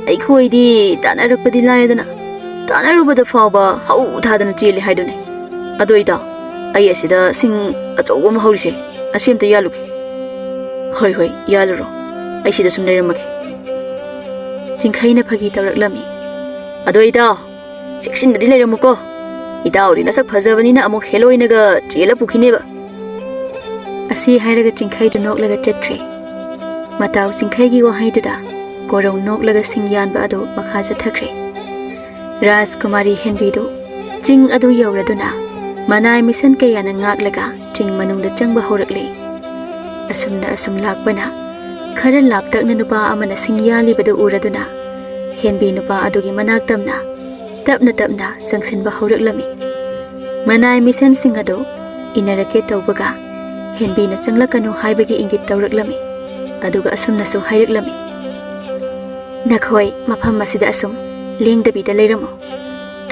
ꯑꯩꯈꯣꯏꯗꯤ ꯇꯥꯟꯅꯔꯛꯄꯗꯤ ꯂꯥꯏꯔꯗꯅ, ꯇꯥꯟꯅꯔꯨꯕꯗ ꯐꯥꯎꯕ ꯍꯧ ꯊꯥꯗꯅ ꯆꯦꯜꯂꯤ ꯍꯥꯏꯗꯨꯅꯤ꯫ ꯑꯗꯣ ꯏꯇꯥꯎ, ꯑꯩ ꯑꯁꯤꯗ ꯁꯤꯡ ꯑꯆꯧꯕ ꯑꯃ ꯍꯧꯔꯤꯁꯦ, ꯑꯁꯤ ꯑꯝꯇ ꯌꯥꯜꯂꯨꯒꯦ꯫" "ꯍꯣꯏ, ꯍꯣꯏ, ꯌꯥꯜꯂꯨꯔꯣ꯫ ꯑꯩ ꯁꯤꯗ ꯁꯨꯝ ꯂꯩꯔꯝꯃꯒꯦ꯫" ꯆꯤꯡꯈꯩꯅ ꯐꯥꯒꯤ ꯇꯧꯔꯛꯂꯝꯃꯤ꯫ "ꯑꯗꯣ ꯏꯇꯥꯎ, ꯆꯦꯛꯁꯤꯟꯅꯗꯤ ꯂꯩꯔꯝꯃꯨꯀꯣ꯫ ꯏꯇꯥꯎꯗꯤ ꯅꯁꯛ ꯐꯖꯕꯅꯤꯅ ꯑꯃꯨꯛ ꯍꯦꯂꯣꯏꯅꯒ ꯆꯦꯜꯂ ꯄꯨꯈꯤꯅꯦꯕ꯫ ꯑꯁꯤ ꯍꯥꯏꯔꯒ ꯆꯤꯡꯈꯩꯗꯨ ꯅꯣꯛꯂꯒ ꯆꯠꯈ꯭ꯔꯦ꯫ ꯃꯇꯥꯎ ꯆꯤꯡꯈꯩꯒꯤ ꯋꯥꯍꯩꯗꯨꯗ ꯀꯣꯔꯧ ꯅꯣꯛꯂꯒ ꯁꯤꯡ ꯌꯥꯟꯕ ꯑꯗꯨ ꯃꯈꯥ ꯆꯠꯊꯈ꯭ꯔꯦ꯫ ꯔꯥꯖꯀꯨꯃꯥꯔꯤ ꯍꯦꯟꯕꯤꯗꯨ ꯆꯤꯡ ꯑꯗꯨ ꯌꯧꯔꯗꯨꯅ ꯃꯅꯥꯏ ꯃꯤꯁꯟ ꯀꯌꯥꯅ ꯉꯥꯛꯂꯒ ꯆꯤꯡ ꯃꯅꯨꯡꯗ ꯆꯪꯕ ꯍꯧꯔꯛꯂꯦ꯫ ꯑꯁꯨꯝꯅ ꯑꯁꯨꯝ ꯂꯥꯛꯄꯅ ꯈꯔ ꯂꯥꯞꯇꯛꯅ ꯅꯨꯄꯥ ꯑꯃꯅ ꯁꯤꯡ ꯌꯥꯜꯂꯤꯕꯗꯨ ꯎꯔꯗꯨꯅ ꯍꯦꯟꯕꯤ ꯅꯨꯄꯥ ꯑꯗꯨꯒꯤ ꯃꯅꯥꯛ ꯇꯝꯅ ꯇꯞꯅ ꯇꯞꯅ ꯆꯪꯁꯤꯟꯕ ꯍꯧꯔꯛꯂꯝꯃꯤ꯫ ꯃꯅꯥꯏ ꯃꯤꯁꯟꯁꯤꯡ ꯑꯗꯨ ꯏꯟꯅꯔꯛꯀꯦ ꯇꯧꯕꯒ ꯍꯦꯟꯕꯤꯅ ꯆꯪꯂꯛꯀꯅꯨ ꯍꯥꯏꯕꯒꯤ ꯏꯪꯒꯤꯠ ꯇꯧꯔꯛꯂꯝꯃꯤ꯫ ꯑꯗꯨꯒ ꯑꯁꯨꯝꯅꯁꯨ ꯍꯥꯏꯔꯛꯂꯝꯃꯤ, "ꯅꯈꯣꯏ ꯃꯐꯝ ꯑꯁꯤꯗ ꯑꯁꯨꯝ ꯂꯦꯡꯗꯕꯤꯗ ꯂꯩꯔꯝꯃꯨ꯫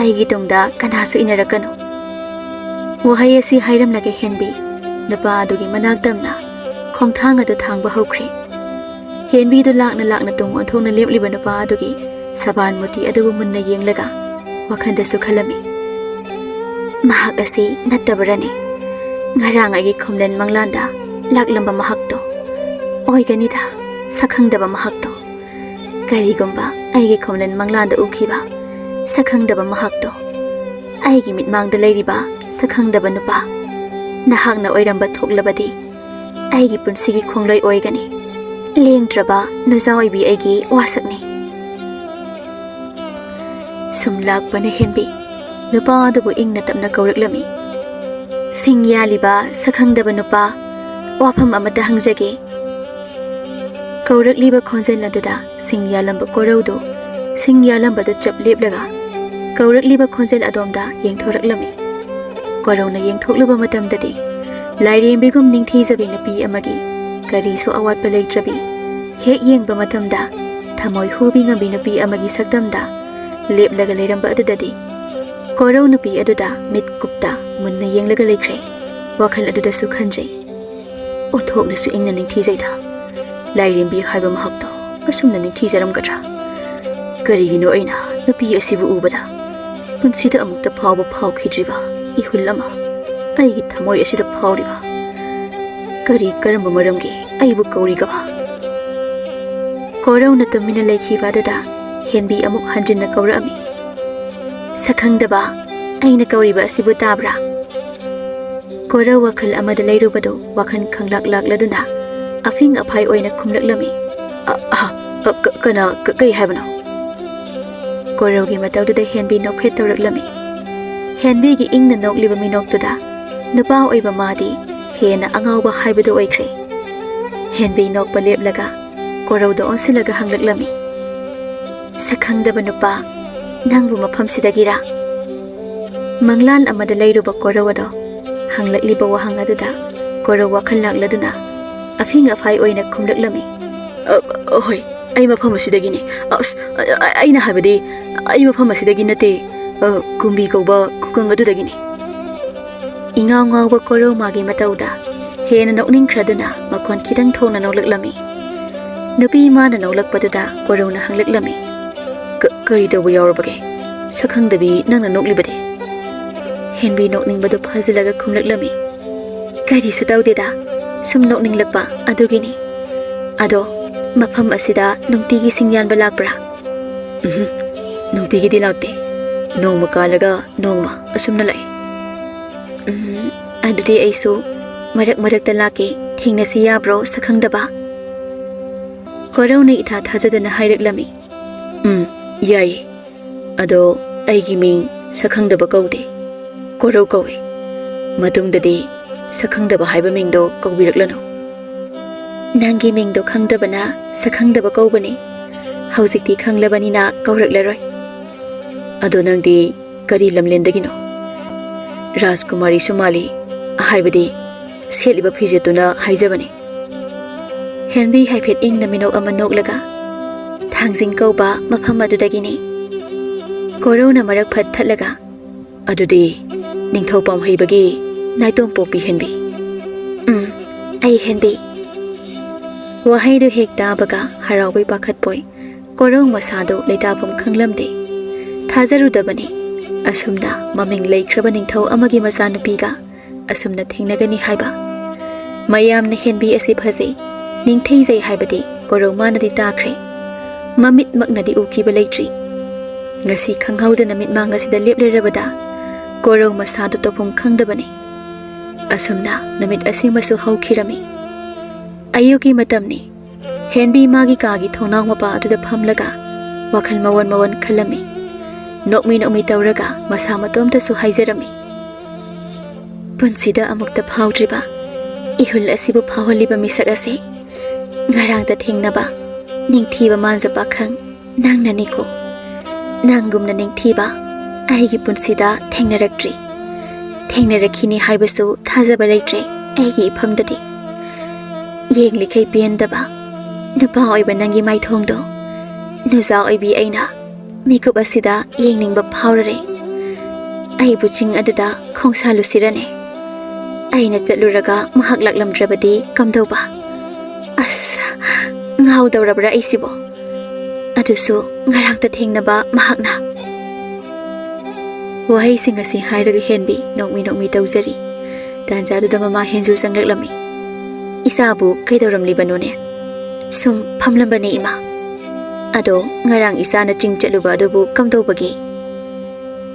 ꯑꯩꯒꯤ ꯇꯨꯡꯗ ꯀꯅꯥꯁꯨ ꯏꯟꯅꯔꯛꯀꯅꯨ꯫" ꯋꯥꯍꯩ ꯑꯁꯤ ꯍꯥꯏꯔꯝꯂꯒ ꯍꯦꯟꯕꯤ ꯅꯨꯄꯥ ꯑꯗꯨꯒꯤ ꯃꯅꯥꯛ ꯇꯝꯅ ꯈꯣꯡꯊꯥꯡ ꯑꯗꯨ ꯊꯥꯡꯕ ꯍꯧꯈ꯭ꯔꯦ꯫ ꯍꯦꯟꯕꯤꯗꯨ ꯂꯥꯛꯅ ꯂꯥꯛꯅ ꯇꯨꯡ ꯑꯣꯟꯊꯣꯛꯅ ꯂꯦꯞꯂꯤꯕ ꯅꯨꯄꯥ ꯑꯗꯨꯒꯤ ꯁꯕꯥꯟ ꯃꯨꯔꯇꯤ ꯑꯗꯨꯕꯨ ꯃꯨꯟꯅ ꯌꯦꯡꯂꯒ ꯋꯥꯈꯜꯗꯁꯨ ꯈꯜꯂꯝꯃꯤ, "ꯃꯍꯥꯛ ꯑꯁꯤ ꯅꯠꯇꯕꯔꯅꯦ? ꯉꯔꯥꯡ ꯑꯩꯒꯤ ꯈꯨꯝꯂꯦꯟ ꯃꯪꯂꯥꯟꯗ ꯂꯥꯛꯂꯝꯕ ꯃꯍꯥꯛꯇꯣ ꯑꯣꯏꯒꯅꯤꯗ, ꯁꯛꯈꯪꯗꯕ ꯃꯍꯥꯛꯇꯣ꯫ ꯀꯔꯤꯒꯨꯝꯕ ꯑꯩꯒꯤ ꯈꯨꯝꯂꯦꯟ ꯃꯪꯂꯥꯟꯗ ꯎꯈꯤꯕ ꯁꯛꯈꯪꯗꯕ ꯃꯍꯥꯛꯇꯣ ꯑꯩꯒꯤ ꯃꯤꯠꯃꯥꯡꯗ ꯂꯩꯔꯤꯕ ꯁꯛꯈꯪꯗꯕ ꯅꯨꯄꯥ ꯅꯍꯥꯛꯅ ꯑꯣꯏꯔꯝꯕ ꯊꯣꯛꯂꯕꯗꯤ ꯑꯩꯒꯤ ꯄꯨꯟꯁꯤꯒꯤ ꯈꯣꯡꯂꯣꯏ ꯑꯣꯏꯒꯅꯤ꯫ ꯂꯦꯡꯗ꯭ꯔꯕ ꯅꯨꯖꯥ ꯑꯣꯏꯕꯤ ꯑꯩꯒꯤ ꯋꯥꯁꯛꯅꯤ꯫" ꯁꯨꯝ ꯂꯥꯛꯄꯅ ꯍꯦꯟꯕꯤ ꯅꯨꯄꯥ ꯑꯗꯨꯕꯨ ꯏꯪꯅ ꯇꯞꯅ ꯀꯧꯔꯛꯂꯝꯃꯤ꯫ "ꯁꯤꯡ ꯌꯥꯜꯂꯤꯕ ꯁꯛꯈꯪꯗꯕ ꯅꯨꯄꯥ, ꯋꯥꯐꯝ ꯑꯃꯇ ꯍꯪꯖꯒꯦ꯫" ꯀꯧꯔꯛꯂꯤꯕ ꯈꯣꯟꯖꯦꯜ ꯑꯗꯨꯗ ꯁꯤꯡ ꯌꯥꯜꯂꯝꯕ ꯀꯣꯔꯧꯗꯨ ꯁꯤꯡ ꯌꯥꯜꯂꯝꯕꯗꯨ ꯆꯞ ꯂꯦꯞꯂꯒ ꯀꯧꯔꯛꯂꯤꯕ ꯈꯣꯟꯖꯦꯜ ꯑꯗꯣꯝꯗ ꯌꯦꯡꯊꯣꯔꯛꯂꯝꯃꯤ꯫ ꯀꯣꯔꯧꯅ ꯌꯦꯡꯊꯣꯛꯂꯨꯕ ꯃꯇꯝꯗꯗꯤ ꯂꯥꯏꯔꯦꯝꯕꯤꯒꯨꯝ ꯅꯤꯡꯊꯤꯖꯕꯤ ꯅꯨꯄꯤ ꯑꯃꯒꯤ ꯀꯔꯤꯁꯨ ꯑꯋꯥꯠꯄ ꯂꯩꯇ꯭ꯔꯕꯤ, ꯍꯦꯛ ꯌꯦꯡꯕ ꯃꯇꯝꯗ ꯊꯃꯣꯏ ꯍꯨꯕꯤ ꯉꯝꯕꯤ ꯅꯨꯄꯤ ꯑꯃꯒꯤ ꯁꯛꯇꯝꯗ ꯂꯦꯞꯂꯒ ꯂꯩꯔꯝꯕ ꯑꯗꯨꯗꯗꯤ ꯀꯣꯔꯧ ꯅꯨꯄꯤ ꯑꯗꯨꯗ ꯃꯤꯠ ꯀꯨꯞꯇ ꯃꯨꯟꯅ ꯌꯦꯡꯂꯒ ꯂꯩꯈ꯭ꯔꯦ꯫ ꯋꯥꯈꯜ ꯑꯗꯨꯗꯁꯨ ꯈꯟꯖꯩ, "ꯑꯣꯟꯊꯣꯛꯅꯁꯨ ꯏꯪꯅ ꯅꯤꯡꯊꯤꯖꯩꯗ꯫ ꯂꯥꯏꯔꯦꯝꯕꯤ ꯍꯥꯏꯕ ꯃꯍꯥꯛꯇꯣ ꯑꯁꯨꯝꯅ ꯅꯤꯡꯊꯤꯖꯔꯝꯒꯗ꯭ꯔꯥ? ꯀꯔꯤꯒꯤꯅꯣ ꯑꯩꯅ ꯅꯨꯄꯤ ꯑꯁꯤꯕꯨ ꯎꯕꯗ ꯄꯨꯟꯁꯤꯗ ꯑꯃꯨꯛꯇ ꯐꯥꯎꯕ ꯐꯥꯎꯈꯤꯗ꯭ꯔꯤꯕ ꯏꯍꯨꯜ ꯑꯃ ꯑꯩꯒꯤ ꯊꯃꯣꯏ ꯑꯁꯤꯗ ꯐꯥꯎꯔꯤꯕ? ꯀꯔꯤ ꯀꯔꯝꯕ ꯃꯔꯝꯒꯤ ꯑꯩꯕꯨ ꯀꯧꯔꯤꯒꯕ?" ꯀꯣꯔꯧꯅ ꯇꯨꯃꯤꯟꯅ ꯂꯩꯈꯤꯕ ꯑꯗꯨꯗ ꯍꯦꯟꯕꯤ ꯑꯃꯨꯛ ꯍꯟꯖꯤꯟꯅ ꯀꯧꯔꯛꯑꯝꯃꯤ꯫ "ꯁꯛꯈꯪꯗꯕ, ꯑꯩꯅ ꯀꯧꯔꯤꯕ ꯑꯁꯤꯕꯨ ꯇꯥꯕ꯭ꯔꯥ?" ꯀꯣꯔꯧ ꯋꯥꯈꯜ ꯑꯃꯗ ꯂꯩꯔꯨꯕꯗꯨ ꯋꯥꯈꯜ ꯈꯪꯂꯥꯛ ꯂꯥꯛꯂꯗꯨꯅ ꯑꯐꯤꯡ ꯑꯐꯥꯏ ꯑꯣꯏꯅ ꯈꯨꯝꯂꯛꯂꯝꯃꯤ꯫ "ꯑ, ꯑ, ꯑ, ꯀ-, ꯀꯅꯥ, ꯀ-, ꯀꯩ ꯍꯥꯏꯕꯅꯣ?" ꯀꯣꯔꯧꯒꯤ ꯃꯇꯧꯗꯨꯗ ꯍꯦꯟꯕꯤ ꯅꯣꯛꯐꯦꯠ ꯇꯧꯔꯛꯂꯝꯃꯤ꯫ ꯍꯦꯟꯕꯤꯒꯤ ꯏꯪꯅ ꯅꯣꯛꯂꯤꯕ ꯃꯤꯅꯣꯛꯇꯨꯗ ꯅꯨꯄꯥ ꯑꯣꯏꯕ ꯃꯥꯗꯤ ꯍꯦꯟꯅ ꯑꯉꯥꯎꯕ ꯍꯥꯏꯕꯗꯨ ꯑꯣꯏꯈ꯭ꯔꯦ꯫ ꯍꯦꯟꯕꯤ ꯅꯣꯛꯄ ꯂꯦꯞꯂꯒ ꯀꯣꯔꯧꯗ ꯑꯣꯟꯁꯤꯜꯂꯒ ꯍꯪꯂꯛꯂꯝꯃꯤ, "ꯁꯛꯈꯪꯗꯕ ꯅꯨꯄꯥ, ꯅꯪꯕꯨ ꯃꯐꯝꯁꯤꯗꯒꯤꯔꯥ?" ꯃꯪꯂꯥꯟ ꯑꯃꯗ ꯂꯩꯔꯨꯕ ꯀꯣꯔꯧ ꯑꯗꯣ ꯍꯪꯂꯛꯂꯤꯕ ꯋꯥꯍꯪ ꯑꯗꯨꯗ ꯀꯣꯔꯧ ꯋꯥꯈꯜ ꯂꯥꯛꯂꯗꯨꯅ ꯑꯐꯤꯡ ꯑꯐꯥꯏ ꯑꯣꯏꯅ ꯈꯨꯝꯂꯛꯂꯝꯃꯤ꯫ "ꯑ, ꯑ, ꯍꯣꯏ, ꯑꯩ ꯃꯐꯝ ꯑꯁꯤꯗꯒꯤꯅꯤ꯫ ꯑꯁ, ꯑ, ꯑ, ꯑꯩꯅ ꯍꯥꯏꯕꯗꯤ, ꯑꯩ ꯃꯐꯝ ꯑꯁꯤꯗꯒꯤ ꯅꯠꯇꯦ, ꯑ, ꯀꯨꯝꯕꯤ ꯀꯧꯕ ꯈꯨꯡꯒꯪ ꯑꯗꯨꯗꯒꯤꯅꯤ꯫" ꯏꯉꯥꯎ ꯉꯥꯎꯕ ꯀꯣꯔꯧ ꯃꯥꯒꯤ ꯃꯇꯧꯗ ꯍꯦꯟꯅ ꯅꯣꯛꯅꯤꯡꯈ꯭ꯔꯗꯨꯅ ꯃꯈꯣꯟ ꯈꯤꯇꯪ ꯊꯣꯛꯅ ꯅꯣꯛꯂꯛꯂꯝꯃꯤ꯫ ꯅꯨꯄꯤ ꯃꯥꯅ ꯅꯣꯛꯂꯛꯄꯗꯨꯗ ꯀꯣꯔꯧꯅ ꯍꯪꯂꯛꯂꯝꯃꯤ, "ꯀ-, ꯀꯔꯤ ꯇꯧꯕ ꯌꯥꯎꯔꯕꯒꯦ? ꯁꯛꯈꯪꯗꯕꯤ, ꯅꯪꯅ ꯅꯣꯛꯂꯤꯕꯗꯤ?" ꯍꯦꯟꯕꯤ ꯅꯣꯛꯅꯤꯡꯕꯗꯨ ꯐꯥꯖꯤꯜꯂꯒ ꯈꯨꯝꯂꯛꯂꯝꯃꯤ, "ꯀꯔꯤꯁꯨ ꯇꯧꯗꯦꯗ, ꯁꯨꯝ ꯅꯣꯛꯅꯤꯡꯂꯛꯄ ꯑꯗꯨꯒꯤꯅꯤ꯫ ꯑꯗꯣ ꯃꯐꯝ ꯑꯁꯤꯗ ꯅꯨꯡꯇꯤꯒꯤ ꯁꯤꯡ ꯌꯥꯟꯕ ꯂꯥꯛꯄ꯭ꯔꯥ?" "ꯎꯝꯍꯨꯝ, ꯅꯨꯡꯇꯤꯒꯤꯗꯤ ꯂꯥꯛꯇꯦ꯫ ꯅꯣꯡꯃ ꯀꯥꯜꯂꯒ ꯅꯣꯡꯃ ꯑꯁꯨꯝꯅ ꯂꯥꯛꯏ꯫" "ꯎꯝ, ꯑꯗꯨꯗꯤ ꯑꯩꯁꯨ ꯃꯔꯛ ꯃꯔꯛꯇ ꯂꯥꯛꯀꯦ, ꯊꯦꯡꯅꯁꯤ ꯌꯥꯕ꯭ꯔꯣ, ꯁꯛꯈꯪꯗꯕ?" ꯀꯣꯔꯧꯅ ꯏꯊꯥ ꯊꯥꯖꯗꯅ ꯍꯥꯏꯔꯛꯂꯝꯃꯤ꯫ "ꯎꯝ, ꯌꯥꯏꯌꯦ꯫ ꯑꯗꯣ ꯑꯩꯒꯤ ꯃꯤꯡ ꯁꯛꯈꯪꯗꯕ ꯀꯧꯗꯦ, ꯀꯣꯔꯧ ꯀꯧꯏ꯫ ꯃꯇꯨꯡꯗꯗꯤ ꯁꯛꯈꯪꯗꯕ ꯍꯥꯏꯕ ꯃꯤꯡꯗꯣ ꯀꯧꯕꯤꯔꯛꯂꯅꯨ꯫" "ꯅꯪꯒꯤ ꯃꯤꯡꯗꯣ ꯈꯪꯗꯕꯅ ꯁꯛꯈꯪꯗꯕ ꯀꯧꯕꯅꯤ꯫ ꯍꯧꯖꯤꯛꯇꯤ ꯈꯪꯂꯕꯅꯤꯅ ꯀꯧꯔꯛꯂꯔꯣꯏ꯫" "ꯑꯗꯣ ꯅꯪꯗꯤ ꯀꯔꯤ ꯂꯝꯂꯦꯟꯗꯒꯤꯅꯣ?" "ꯔꯥꯖꯀꯨꯃꯥꯔꯤꯁꯨ ꯃꯥꯜꯂꯤ, ꯍꯥꯏꯕꯗꯤ ꯁꯦꯠꯂꯤꯕ ꯐꯤꯖꯦꯠꯇꯨꯅ ꯍꯥꯏꯖꯕꯅꯤ꯫" ꯍꯦꯟꯕꯤ ꯍꯥꯏꯐꯦꯠ ꯏꯪꯅ ꯃꯤꯅꯣꯛ ꯑꯃ ꯅꯣꯛꯂꯒ, "ꯊꯥꯡꯖꯤꯡ ꯀꯧꯕ ꯃꯐꯝ ꯑꯗꯨꯗꯒꯤꯅꯤ꯫" ꯀꯣꯔꯧꯅ ꯃꯔꯛ ꯐꯠ ꯊꯠꯂꯒ, "ꯑꯗꯨꯗꯤ ꯅꯤꯡꯊꯧ ꯄꯥꯝꯍꯩꯕꯒꯤ ꯅꯥꯏꯇꯣꯝꯄꯣꯛꯄꯤ ꯍꯦꯟꯕꯤ?" "ꯎꯝ, ꯑꯩ ꯍꯦꯟꯕꯤ꯫" ꯋꯥꯍꯩꯗꯨ ꯍꯦꯛ ꯇꯥꯕꯒ ꯍꯔꯥꯎꯕꯣꯏ ꯄꯥꯈꯠꯄꯣꯏ ꯀꯣꯔꯧ ꯃꯁꯥꯗꯨ ꯂꯩꯇꯥꯐꯝ ꯈꯪꯂꯝꯗꯦ꯫ ꯊꯥꯖꯔꯨꯗꯕꯅꯤ ꯑꯁꯨꯝꯅ ꯃꯃꯤꯡ ꯂꯩꯈ꯭ꯔꯕ ꯅꯤꯡꯊꯧ ꯑꯃꯒꯤ ꯃꯆꯥꯅꯨꯄꯤꯒ ꯑꯁꯨꯝꯅ ꯊꯦꯡꯅꯒꯅꯤ ꯍꯥꯏꯕ꯫ ꯃꯌꯥꯝꯅ ꯍꯦꯟꯕꯤ ꯑꯁꯤ ꯐꯖꯩ, ꯅꯤꯡꯊꯤꯖꯩ ꯍꯥꯏꯕꯗꯤ ꯀꯣꯔꯧ ꯃꯥꯅꯗꯤ ꯇꯥꯈ꯭ꯔꯦ꯫ ꯃꯃꯤꯠꯃꯛꯅꯗꯤ ꯎꯈꯤꯕ ꯂꯩꯇ꯭ꯔꯤ꯫ ꯉꯁꯤ ꯈꯪꯍꯧꯗꯅ ꯃꯤꯠꯃꯥꯡ ꯑꯁꯤꯗ ꯂꯦꯞꯂꯔꯕꯗ ꯀꯣꯔꯧ ꯃꯁꯥꯗꯨ ꯇꯧꯐꯝ ꯈꯪꯗꯕꯅꯤ꯫ ꯑꯁꯨꯝꯅ ꯅꯨꯃꯤꯠ ꯑꯁꯤꯃꯁꯨ ꯍꯧꯈꯤꯔꯝꯃꯤ꯫ ꯑꯌꯨꯛꯀꯤ ꯃꯇꯝꯅꯤ꯫ ꯍꯦꯟꯕꯤ ꯃꯥꯒꯤ ꯀꯥꯒꯤ ꯊꯣꯡꯅꯥꯎ ꯃꯄꯥ ꯑꯗꯨꯗ ꯐꯝꯂꯒ ꯋꯥꯈꯜ ꯃꯋꯣꯟ ꯃꯋꯣꯟ ꯈꯜꯂꯝꯃꯤ꯫ ꯅꯣꯛꯃꯤ ꯅꯣꯛꯃꯤ ꯇꯧꯔꯒ ꯃꯁꯥ ꯃꯇꯣꯝꯇꯁꯨ ꯍꯥꯏꯖꯔꯝꯃꯤ, "ꯄꯨꯟꯁꯤꯗ ꯑꯃꯨꯛꯇ ꯐꯥꯎꯗ꯭ꯔꯤꯕ ꯏꯍꯨꯜ ꯑꯁꯤꯕꯨ ꯐꯥꯎꯍꯜꯂꯤꯕ ꯃꯤꯁꯛ ꯑꯁꯦ ꯉꯔꯥꯡꯇ ꯊꯦꯡꯅꯕ ꯅꯤꯡꯊꯤꯕ ꯃꯥꯟꯖ ꯄꯥꯈꯪ ꯅꯪꯅꯅꯤꯀꯣ꯫ ꯅꯪꯒꯨꯝꯅ ꯅꯤꯡꯊꯤꯕ ꯑꯩꯒꯤ ꯄꯨꯟꯁꯤꯗ ꯊꯦꯡꯅꯔꯛꯇ꯭ꯔꯤ꯫ ꯊꯦꯡꯅꯔꯛꯈꯤꯅꯤ ꯍꯥꯏꯕꯁꯨ ꯊꯥꯖꯕ ꯂꯩꯇ꯭ꯔꯦ ꯑꯩꯒꯤ ꯏꯐꯝꯗꯗꯤ꯫ ꯌꯦꯡꯂꯤꯈꯩ ꯄꯦꯟꯗꯕ ꯅꯨꯄꯥ ꯑꯣꯏꯕ ꯅꯪꯒꯤ ꯃꯥꯏꯊꯣꯡꯗꯣ ꯅꯨꯖꯥ ꯑꯣꯏꯕꯤ ꯑꯩꯅ ꯃꯤꯀꯨꯞ ꯑꯁꯤꯗ ꯌꯦꯡꯅꯤꯡꯕ ꯐꯥꯎꯔꯔꯦ꯫ ꯑꯩꯕꯨ ꯆꯤꯡ ꯑꯗꯨꯗ ꯈꯣꯡꯁꯥꯜꯂꯨꯁꯤꯔꯅꯦ? ꯑꯩꯅ ꯆꯠꯂꯨꯔꯒ ꯃꯍꯥꯛ ꯂꯥꯛꯂꯝꯗ꯭ꯔꯕꯗꯤ ꯀꯝꯗꯧꯕ? ꯑꯁ, ꯉꯥꯎꯗꯧꯔꯕ꯭ꯔꯥ ꯑꯩꯁꯤꯕꯣ? ꯑꯗꯨꯁꯨ ꯉꯔꯥꯡꯇ ꯊꯦꯡꯅꯕ ꯃꯍꯥꯛꯅ꯫" ꯋꯥꯍꯩꯁꯤꯡ ꯑꯁꯤ ꯍꯥꯏꯔꯒ ꯍꯦꯟꯕꯤ ꯅꯣꯛꯃꯤ ꯅꯣꯛꯃꯤ ꯇꯧꯖꯔꯤ꯫ ꯇꯥꯟꯖꯥꯗꯨꯗ ꯃꯃꯥ ꯍꯦꯟꯖꯨ ꯆꯪꯂꯛꯂꯝꯃꯤ꯫ "ꯏꯆꯥꯕꯨ ꯀꯩꯗꯧꯔꯝꯂꯤꯕꯅꯣꯅꯦ? ꯁꯨꯝ ꯐꯝꯂꯝꯕꯅꯦ ꯏꯃꯥ꯫ ꯑꯗꯣ ꯉꯔꯥꯡ ꯏꯆꯥꯅ ꯆꯤꯡ ꯆꯠꯂꯨꯕ ꯑꯗꯨꯕꯨ ꯀꯝꯗꯧꯕꯒꯦ?"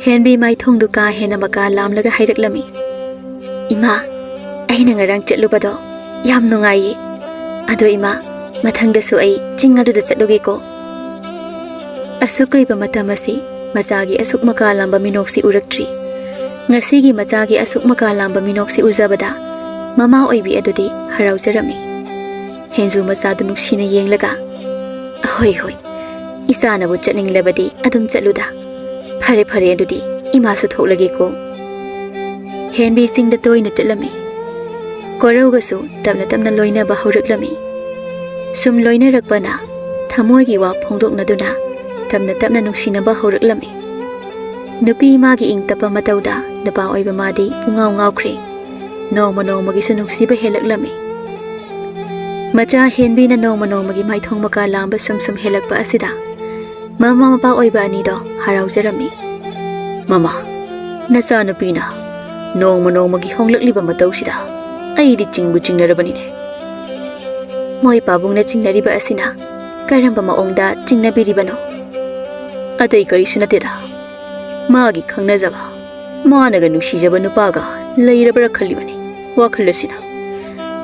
ꯍꯦꯟꯕꯤ ꯃꯥꯏꯊꯣꯡꯗꯨ ꯀꯥ ꯍꯦꯟꯅ ꯃꯀꯥ ꯂꯥꯝꯂꯒ ꯍꯥꯏꯔꯛꯂꯝꯃꯤ꯫ "ꯏꯃꯥ, ꯑꯩꯅ ꯉꯔꯥꯡ ꯆꯠꯂꯨꯕꯗꯣ ꯌꯥꯝ ꯅꯨꯡꯉꯥꯏꯌꯦ꯫ ꯑꯗꯣ ꯏꯃꯥ, ꯃꯊꯪꯗꯁꯨ ꯑꯩ ꯆꯤꯡ ꯑꯗꯨꯗ ꯆꯠꯂꯨꯒꯦꯀꯣ꯫" ꯑꯁꯨꯛ ꯀꯨꯏꯕ ꯃꯇꯝ ꯑꯁꯤ ꯃꯆꯥꯒꯤ ꯑꯁꯨꯛ ꯃꯀꯥ ꯂꯥꯝꯕ ꯃꯤꯅꯣꯛꯁꯤ ꯎꯔꯛꯇ꯭ꯔꯤ꯫ ꯉꯁꯤꯒꯤ ꯃꯆꯥꯒꯤ ꯑꯁꯨꯛ ꯃꯀꯥ ꯂꯥꯝꯕ ꯃꯤꯅꯣꯛꯁꯤ ꯎꯖꯕꯗ ꯃꯃꯥ ꯑꯣꯏꯕꯤ ꯑꯗꯨꯗꯤ ꯍꯔꯥꯎꯖꯔꯝꯃꯤ꯫ ꯍꯦꯟꯖꯨ ꯃꯆꯥꯗꯨ ꯅꯨꯡꯁꯤꯅ ꯌꯦꯡꯂꯒ, "ꯍꯣꯏ, ꯍꯣꯏ, ꯏꯆꯥꯅꯕꯨ ꯆꯠꯅꯤꯡꯂꯕꯗꯤ ꯑꯗꯨꯝ ꯆꯠꯂꯨꯗ꯫ ꯐꯔꯦ, ꯐꯔꯦ, ꯑꯗꯨꯗꯤ ꯏꯃꯥꯁꯨ ꯊꯣꯛꯂꯒꯦꯀꯣ꯫" ꯍꯦꯟꯕꯤ ꯆꯤꯡꯗ ꯇꯣꯏꯅ ꯆꯠꯂꯝꯃꯤ꯫ ꯀꯣꯔꯧꯒꯁꯨ ꯇꯞꯅ ꯇꯞꯅ ꯂꯣꯏꯅꯕ ꯍꯧꯔꯛꯂꯝꯃꯤ꯫ ꯁꯨꯝ ꯂꯣꯏꯅꯔꯛꯄꯅ ꯊꯃꯣꯏꯒꯤ ꯋꯥ ꯐꯣꯡꯗꯣꯛꯅꯗꯨꯅ ꯇꯞꯅ ꯇꯞꯅ ꯅꯨꯡꯁꯤꯅꯕ ꯍꯧꯔꯛꯂꯝꯃꯤ꯫ ꯅꯨꯄꯤ ꯃꯥꯒꯤ ꯏꯪ ꯇꯞꯄ ꯃꯇꯧꯗ ꯅꯨꯄꯥ ꯑꯣꯏꯕ ꯃꯥꯗꯤ ꯄꯨꯡꯉꯥꯎ ꯉꯥꯎꯈ꯭ꯔꯦ꯫ ꯅꯣꯡꯃ ꯅꯣꯡꯃꯒꯤꯁꯨ ꯅꯨꯡꯁꯤꯕ ꯍꯦꯜꯂꯛꯂꯝꯃꯤ꯫ ꯃꯆꯥ ꯍꯦꯟꯕꯤꯅ ꯅꯣꯡꯃ ꯅꯣꯡꯃꯒꯤ ꯃꯥꯏꯊꯣꯡ ꯃꯀꯥ ꯂꯥꯝꯕ ꯁꯨꯝ ꯁꯨꯝ ꯍꯦꯜꯂꯛꯄ ꯑꯁꯤꯗ ꯃꯃꯥ ꯃꯄꯥ ꯑꯣꯏꯕ ꯑꯅꯤꯗꯣ ꯍꯔꯥꯎꯖꯔꯝꯃꯤ꯫ "ꯃꯃꯥ, ꯅꯆꯥꯅꯨꯄꯤꯅ ꯅꯣꯡꯃ ꯅꯣꯡꯃꯒꯤ ꯍꯣꯡꯂꯛꯂꯤꯕ ꯃꯇꯧꯁꯤꯗ ꯑꯩꯗꯤ ꯆꯤꯡꯕꯨ ꯆꯤꯡꯅꯔꯕꯅꯤꯅꯦ꯫" "ꯃꯣꯏ ꯄꯥꯕꯨꯡꯅ ꯆꯤꯡꯅꯔꯤꯕ ꯑꯁꯤꯅ ꯀꯔꯝꯕ ꯃꯑꯣꯡꯗ ꯆꯤꯡꯅꯕꯤꯔꯤꯕꯅꯣ?" ꯑꯇꯩ ꯀꯔꯤꯁꯨ ꯅꯠꯇꯦꯗ꯫ ꯃꯥꯒꯤ ꯈꯪꯅꯖꯕ, ꯃꯥꯅꯒ ꯅꯨꯡꯁꯤꯖꯕ ꯅꯨꯄꯥꯒ ꯂꯩꯔꯕ꯭ꯔꯥ ꯈꯜꯂꯤꯕꯅꯤ ꯋꯥꯈꯜ ꯑꯁꯤꯅ꯫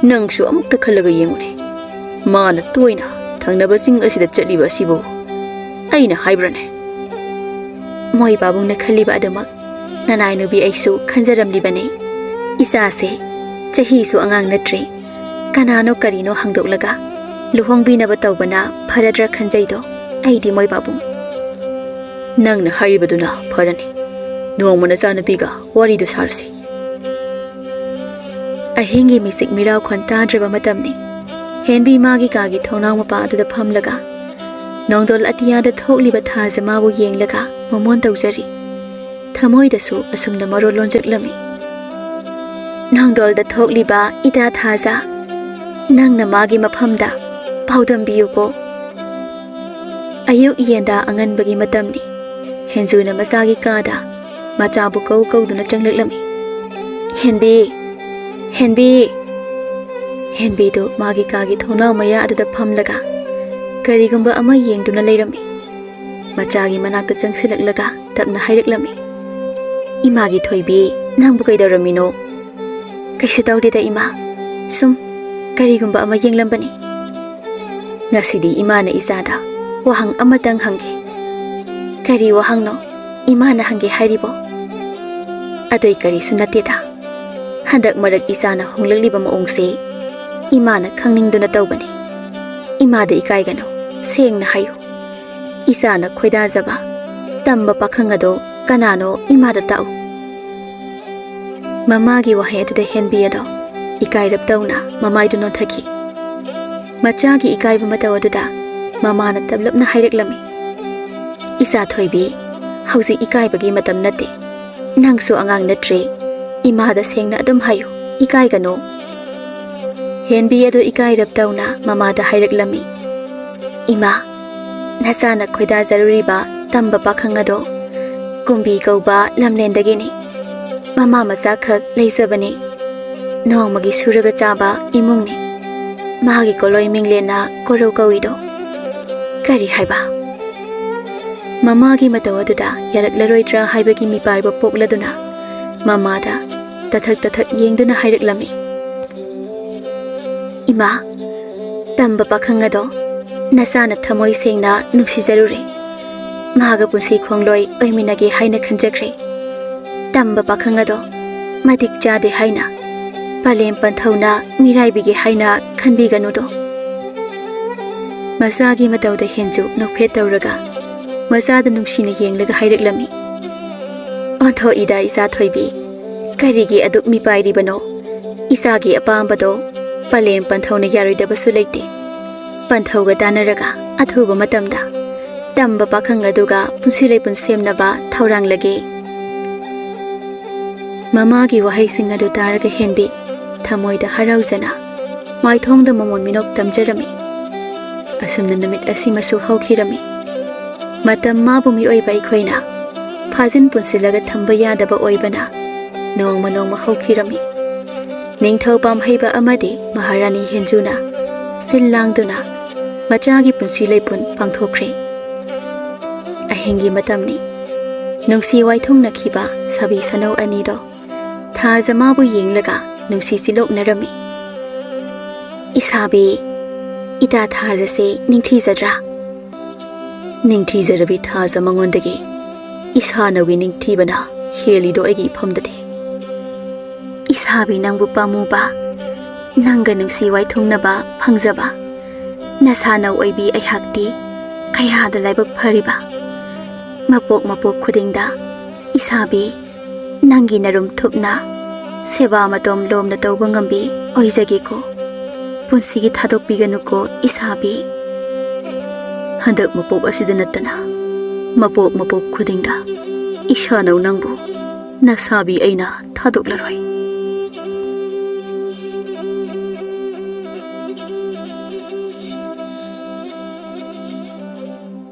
ꯅꯪꯁꯨ ꯑꯃꯨꯛꯇ ꯈꯜꯂꯒ ꯌꯦꯡꯉꯨꯅꯦ꯫ ꯃꯥꯅ ꯇꯣꯏꯅ ꯊꯪꯅꯕꯁꯤꯡ ꯑꯁꯤꯗ ꯆꯠꯂꯤꯕ ꯑꯁꯤꯕꯨ ꯑꯩꯅ ꯍꯥꯏꯕ꯭ꯔꯅꯦ? ꯃꯣꯏ ꯄꯥꯕꯨꯡꯅ ꯈꯜꯂꯤꯕ ꯑꯗꯨꯃꯛ ꯅꯅꯥꯏꯅꯨꯕꯤ ꯑꯩꯁꯨ ꯈꯟꯖꯔꯝꯂꯤꯕꯅꯤ꯫ ꯏꯆꯥꯁꯦ ꯆꯍꯤꯁꯨ ꯑꯉꯥꯡ ꯅꯠꯇ꯭ꯔꯦ꯫ ꯀꯅꯥꯅꯣ ꯀꯔꯤꯅꯣ ꯍꯪꯗꯣꯛꯂꯒ ꯂꯨꯍꯣꯡꯕꯤꯅꯕ ꯇꯧꯕꯅ ꯐꯔꯗ꯭ꯔꯥ ꯈꯟꯖꯩꯗꯣ ꯑꯩꯗꯤ, ꯃꯣꯏ ꯄꯥꯕꯨꯡ꯫ ꯅꯪꯅ ꯍꯥꯏꯔꯤꯕꯗꯨꯅ ꯐꯔꯅꯤ꯫ ꯅꯣꯡꯃ ꯅꯆꯥꯅꯨꯄꯤꯒ ꯋꯥꯔꯤꯗꯨ ꯁꯥꯔꯁꯤ꯫ ꯑꯍꯤꯡꯒꯤ ꯃꯤꯆꯤꯛ ꯃꯤꯔꯥꯎꯈꯣꯟ ꯇꯥꯗ꯭ꯔꯕ ꯃꯇꯝꯅꯤ꯫ ꯍꯦꯟꯕꯤ ꯃꯥꯒꯤ ꯀꯥꯒꯤ ꯊꯣꯡꯅꯥꯎ ꯃꯄꯥ ꯑꯗꯨꯗ ꯐꯝꯂꯒ ꯅꯣꯡꯗꯣꯜ ꯑꯇꯤꯌꯥꯗ ꯊꯣꯛꯂꯤꯕ ꯊꯥꯁꯦ ꯃꯥꯕꯨ ꯌꯦꯡꯂꯒ ꯃꯃꯣꯟ ꯇꯧꯖꯔꯤ꯫ ꯊꯃꯣꯏꯗꯁꯨ ꯑꯁꯨꯝꯅ ꯃꯔꯣꯜ ꯂꯣꯟꯖꯛꯂꯝꯃꯤ꯫ ꯅꯣꯡꯗꯣꯜꯗ ꯊꯣꯛꯂꯤꯕ ꯏꯇꯥ ꯊꯥꯖ, ꯅꯪꯅ ꯃꯥꯒꯤ ꯃꯐꯝꯗ ꯄꯥꯎꯗꯝꯕꯤꯌꯨꯀꯣ꯫ ꯑꯌꯨꯛ ꯌꯦꯟꯗꯥ ꯑꯉꯟꯕꯒꯤ ꯃꯇꯝꯅꯤ꯫ ꯍꯦꯟꯖꯨꯅ ꯃꯆꯥꯒꯤ ꯀꯥꯗ ꯃꯆꯥꯕꯨ ꯀꯧ ꯀꯧꯗꯨꯅ ꯆꯪꯂꯛꯂꯝꯃꯤ꯫ "ꯍꯦꯟꯕꯤ! ꯍꯦꯟꯕꯤ!" ꯍꯦꯟꯕꯤꯗꯨ ꯃꯥꯒꯤ ꯀꯥꯒꯤ ꯊꯣꯡꯅꯥꯎ ꯃꯌꯥ ꯑꯗꯨꯗ ꯐꯝꯂꯒ ꯀꯔꯤꯒꯨꯝꯕ ꯑꯃ ꯌꯦꯡꯗꯨꯅ ꯂꯩꯔꯝꯃꯤ꯫ ꯃꯆꯥꯒꯤ ꯃꯅꯥꯛꯇ ꯆꯪꯁꯤꯜꯂꯛꯂꯒ ꯇꯞꯅ ꯍꯥꯏꯔꯛꯂꯝꯃꯤ, "ꯏꯃꯥꯒꯤ ꯊꯣꯏꯕꯤ, ꯅꯪꯕꯨ ꯀꯩꯗꯧꯔꯝꯃꯤꯅꯣ?" "ꯀꯩꯁꯨ ꯇꯧꯗꯦꯗ ꯏꯃꯥ, ꯁꯨꯝ ꯀꯔꯤꯒꯨꯝꯕ ꯑꯃ ꯌꯦꯡꯂꯝꯕꯅꯤ꯫ ꯉꯁꯤꯗꯤ ꯏꯃꯥꯅ ꯏꯆꯥꯗ ꯋꯥꯍꯪ ꯑꯃꯇꯪ ꯍꯪꯒꯦ꯫" "ꯀꯔꯤ ꯋꯥꯍꯪꯅꯣ ꯏꯃꯥꯅ ꯍꯪꯒꯦ ꯍꯥꯏꯔꯤꯕꯣ?" "ꯑꯇꯩ ꯀꯔꯤꯁꯨ ꯅꯠꯇꯦꯗ꯫ ꯍꯟꯗꯛ ꯃꯔꯛ ꯏꯆꯥꯅ ꯍꯣꯡꯂꯛꯂꯤꯕ ꯃꯑꯣꯡꯁꯦ ꯏꯃꯥꯅ ꯈꯪꯅꯤꯡꯗꯨꯅ ꯇꯧꯕꯅꯤ꯫ ꯏꯃꯥꯗ ꯏꯀꯥꯏꯒꯅꯨ, ꯁꯦꯡꯅ ꯍꯥꯏꯌꯨ꯫ ꯏꯆꯥꯅ ꯈꯣꯏꯗꯥꯖꯕ ꯇꯝꯕ ꯄꯥꯈꯪ ꯑꯗꯣ ꯀꯅꯥꯅꯣ ꯏꯃꯥꯗ ꯇꯥꯛꯎ꯫" ꯃꯃꯥꯒꯤ ꯋꯥꯍꯩ ꯑꯗꯨꯗ ꯍꯦꯟꯕꯤ ꯑꯗꯣ ꯏꯀꯥꯏꯔꯞ ꯇꯧꯅ ꯃꯃꯥꯏꯗꯨ ꯅꯣꯟꯊꯈꯤ꯫ ꯃꯆꯥꯒꯤ ꯏꯀꯥꯏꯕ ꯃꯇꯧ ꯑꯗꯨꯗ ꯃꯃꯥꯅ ꯇꯞꯂꯞꯅ ꯍꯥꯏꯔꯛꯂꯝꯃꯤ, "ꯏꯆꯥ ꯊꯣꯏꯕꯤ, ꯍꯧꯖꯤꯛ ꯏꯀꯥꯏꯕꯒꯤ ꯃꯇꯝ ꯅꯠꯇꯦ꯫ ꯅꯪꯁꯨ ꯑꯉꯥꯡ ꯅꯠꯇ꯭ꯔꯦ꯫ ꯏꯃꯥꯗ ꯁꯦꯡꯅ ꯑꯗꯨꯝ ꯍꯥꯏꯌꯨ, ꯏꯀꯥꯏꯒꯅꯨ꯫" ꯍꯦꯟꯕꯤ ꯑꯗꯨ ꯏꯀꯥꯏꯔꯞ ꯇꯧꯅ ꯃꯃꯥꯗ ꯍꯥꯏꯔꯛꯂꯝꯃꯤ, "ꯏꯃꯥ, ꯅꯆꯥꯅ ꯈꯣꯏꯗꯥꯖꯔꯨꯔꯤꯕ ꯇꯝꯕ ꯄꯥꯈꯪ ꯑꯗꯣ ꯀꯨꯝꯕꯤ ꯀꯧꯕ ꯂꯝꯂꯦꯟꯗꯒꯤꯅꯤ꯫ ꯃꯃꯥ ꯃꯆꯥꯈꯛ ꯂꯩꯖꯕꯅꯤ꯫ ꯅꯣꯡꯃꯒꯤ ꯁꯨꯔꯒ ꯆꯥꯕ ꯏꯃꯨꯡꯅꯤ꯫ ꯃꯥꯒꯤ ꯀꯣꯂꯣꯏ ꯃꯤꯡꯂꯦꯟꯅ ꯀꯣꯔꯧ ꯀꯧꯏꯗꯣ ꯀꯔꯤ ꯍꯥꯏꯕ?" ꯃꯃꯥꯒꯤ ꯃꯇꯧ ꯑꯗꯨꯗ ꯌꯥꯔꯛꯂꯔꯣꯏꯗ꯭ꯔꯥ ꯍꯥꯏꯕꯒꯤ ꯃꯤꯄꯥꯏꯕ ꯄꯣꯛꯂꯗꯨꯅ ꯃꯃꯥꯗ ꯇꯊꯛ ꯇꯊꯛ ꯌꯦꯡꯗꯨꯅ ꯍꯥꯏꯔꯛꯂꯝꯃꯤ, "ꯏꯃꯥ, ꯇꯝꯕ ꯄꯥꯈꯪ ꯑꯗꯣ ꯅꯆꯥꯅ ꯊꯃꯣꯏ ꯁꯦꯡꯅ ꯅꯨꯡꯁꯤꯖꯔꯨꯔꯦ꯫ ꯃꯍꯥꯛꯀ ꯄꯨꯟꯁꯤ ꯈꯣꯡꯂꯣꯏ ꯑꯣꯏꯃꯤꯟꯅꯒꯦ ꯍꯥꯏꯅ ꯈꯟꯖꯈ꯭ꯔꯦ꯫ ꯇꯝꯕ ꯄꯥꯈꯪ ꯑꯗꯣ ꯃꯇꯤꯛ ꯆꯥꯗꯦ ꯍꯥꯏꯅ ꯄꯂꯦꯝ ꯄꯟꯊꯧꯅ ꯃꯤꯔꯥꯏꯕꯤꯒꯦ ꯍꯥꯏꯅ ꯈꯟꯕꯤꯒꯅꯨꯗꯣ꯫" ꯃꯆꯥꯒꯤ ꯃꯇꯧꯗ ꯍꯦꯟꯖꯨ ꯅꯣꯛꯐꯦꯠ ꯇꯧꯔꯒ ꯃꯆꯥꯗ ꯅꯨꯡꯁꯤꯅ ꯌꯦꯡꯂꯒ ꯍꯥꯏꯔꯛꯂꯝꯃꯤ, "ꯑꯣꯟꯊꯣꯛꯏꯗ ꯏꯆꯥ ꯊꯣꯏꯕꯤ, ꯀꯔꯤꯒꯤ ꯑꯗꯨꯛ ꯃꯤꯄꯥꯏꯔꯤꯕꯅꯣ? ꯏꯆꯥꯒꯤ ꯑꯄꯥꯝꯕꯗꯣ ꯄꯂꯦꯝ ꯄꯟꯊꯧꯅ ꯌꯥꯔꯣꯏꯗꯕꯁꯨ ꯂꯩꯇꯦ꯫ ꯄꯟꯊꯧꯒ ꯇꯥꯟꯅꯔꯒ ꯑꯊꯨꯕ ꯃꯇꯝꯗ ꯇꯝꯕ ꯄꯥꯈꯪ ꯑꯗꯨꯒ ꯄꯨꯟꯁꯤ ꯂꯩꯄꯨꯟ ꯁꯦꯝꯅꯕ ꯊꯧꯔꯥꯡꯂꯒꯦ꯫" ꯃꯃꯥꯒꯤ ꯋꯥꯍꯩꯁꯤꯡ ꯑꯗꯨ ꯇꯥꯔꯒ ꯍꯦꯟꯕꯤ ꯊꯃꯣꯏꯗ ꯍꯔꯥꯎꯖꯅ ꯃꯥꯏꯊꯣꯡꯗ ꯃꯃꯣꯟ ꯃꯤꯅꯣꯛ ꯇꯝꯖꯔꯝꯃꯤ꯫ ꯑꯁꯨꯝꯅ ꯅꯨꯃꯤꯠ ꯑꯁꯤꯃꯁꯨ ꯍꯧꯈꯤꯔꯝꯃꯤ꯫ ꯃꯇꯝ ꯃꯥꯕꯨ ꯃꯤꯑꯣꯏꯕ ꯑꯩꯈꯣꯏꯅ ꯐꯥꯖꯤꯟ ꯄꯨꯟꯁꯤꯜꯂꯒ ꯊꯝꯕ ꯌꯥꯗꯕ ꯑꯣꯏꯕꯅ ꯅꯣꯡꯃ ꯅꯣꯡꯃ ꯍꯧꯈꯤꯔꯝꯃꯤ꯫ ꯅꯤꯡꯊꯧ ꯄꯥꯝꯍꯩꯕ ꯑꯃꯗꯤ ꯃꯍꯥꯔꯥꯅꯤ ꯍꯦꯟꯖꯨꯅ ꯁꯤꯜ ꯂꯥꯡꯗꯨꯅ ꯃꯆꯥꯒꯤ ꯄꯨꯟꯁꯤ ꯂꯩꯄꯨꯟ ꯄꯥꯡꯊꯣꯛꯈ꯭ꯔꯦ꯫ ꯑꯍꯤꯡꯒꯤ ꯃꯇꯝꯅꯤ꯫ ꯅꯨꯡꯁꯤ ꯋꯥꯏꯊꯨꯡꯅꯈꯤꯕ ꯁꯥꯕꯤ ꯁꯅꯧ ꯑꯅꯤꯗꯣ ꯊꯥꯖ ꯃꯥꯕꯨ ꯌꯦꯡꯂꯒ ꯅꯨꯡꯁꯤ ꯆꯤꯂꯣꯛꯅꯔꯝꯃꯤ꯫ "ꯏꯁꯥꯕꯤ, ꯏꯇꯥ ꯊꯥꯖꯁꯦ ꯅꯤꯡꯊꯤꯖꯗ꯭ꯔꯥ?" "ꯅꯤꯡꯊꯤꯖꯔꯕꯤ ꯊꯥꯖ ꯃꯉꯣꯟꯗꯒꯤ ꯏꯁꯥꯅꯧꯒꯤ ꯅꯤꯡꯊꯤꯕꯅ ꯍꯦꯜꯂꯤꯗꯣ ꯑꯩꯒꯤ ꯏꯐꯝꯗꯗꯤ꯫" "ꯏꯁꯥꯕꯤ ꯅꯪꯕꯨ ꯄꯥꯝꯃꯨꯕ, ꯅꯪꯒ ꯅꯨꯡꯁꯤ ꯋꯥꯏꯊꯨꯡꯅꯕ ꯐꯪꯖꯕ ꯅꯁꯥꯅꯧ ꯑꯣꯏꯕꯤ ꯑꯩꯍꯥꯛꯇꯤ ꯀꯌꯥꯗ ꯂꯥꯏꯕꯛ ꯐꯔꯤꯕ꯫ ꯃꯄꯣꯛ ꯃꯄꯣꯛ ꯈꯨꯗꯤꯡꯗ ꯏꯁꯥꯕꯤ ꯅꯪꯒꯤ ꯅꯔꯨꯝ ꯊꯨꯞꯅ ꯁꯦꯕꯥ ꯃꯇꯣꯝ ꯂꯣꯝꯅ ꯇꯧꯕ ꯉꯝꯕꯤ ꯑꯣꯏꯖꯒꯦꯀꯣ꯫ ꯄꯨꯟꯁꯤꯒꯤ ꯊꯥꯗꯣꯛꯄꯤꯒꯅꯨꯀꯣ ꯏꯁꯥꯕꯤ꯫" "ꯍꯟꯗꯛ ꯃꯄꯣꯛ ꯑꯁꯤꯗ ꯅꯠꯇꯅ ꯃꯄꯣꯛ ꯃꯄꯣꯛ ꯈꯨꯗꯤꯡꯗ ꯏꯁꯥꯅꯧ ꯅꯪꯕꯨ ꯅꯁꯥꯕꯤ ꯑꯩꯅ ꯊꯥꯗꯣꯛꯂꯔꯣꯏ꯫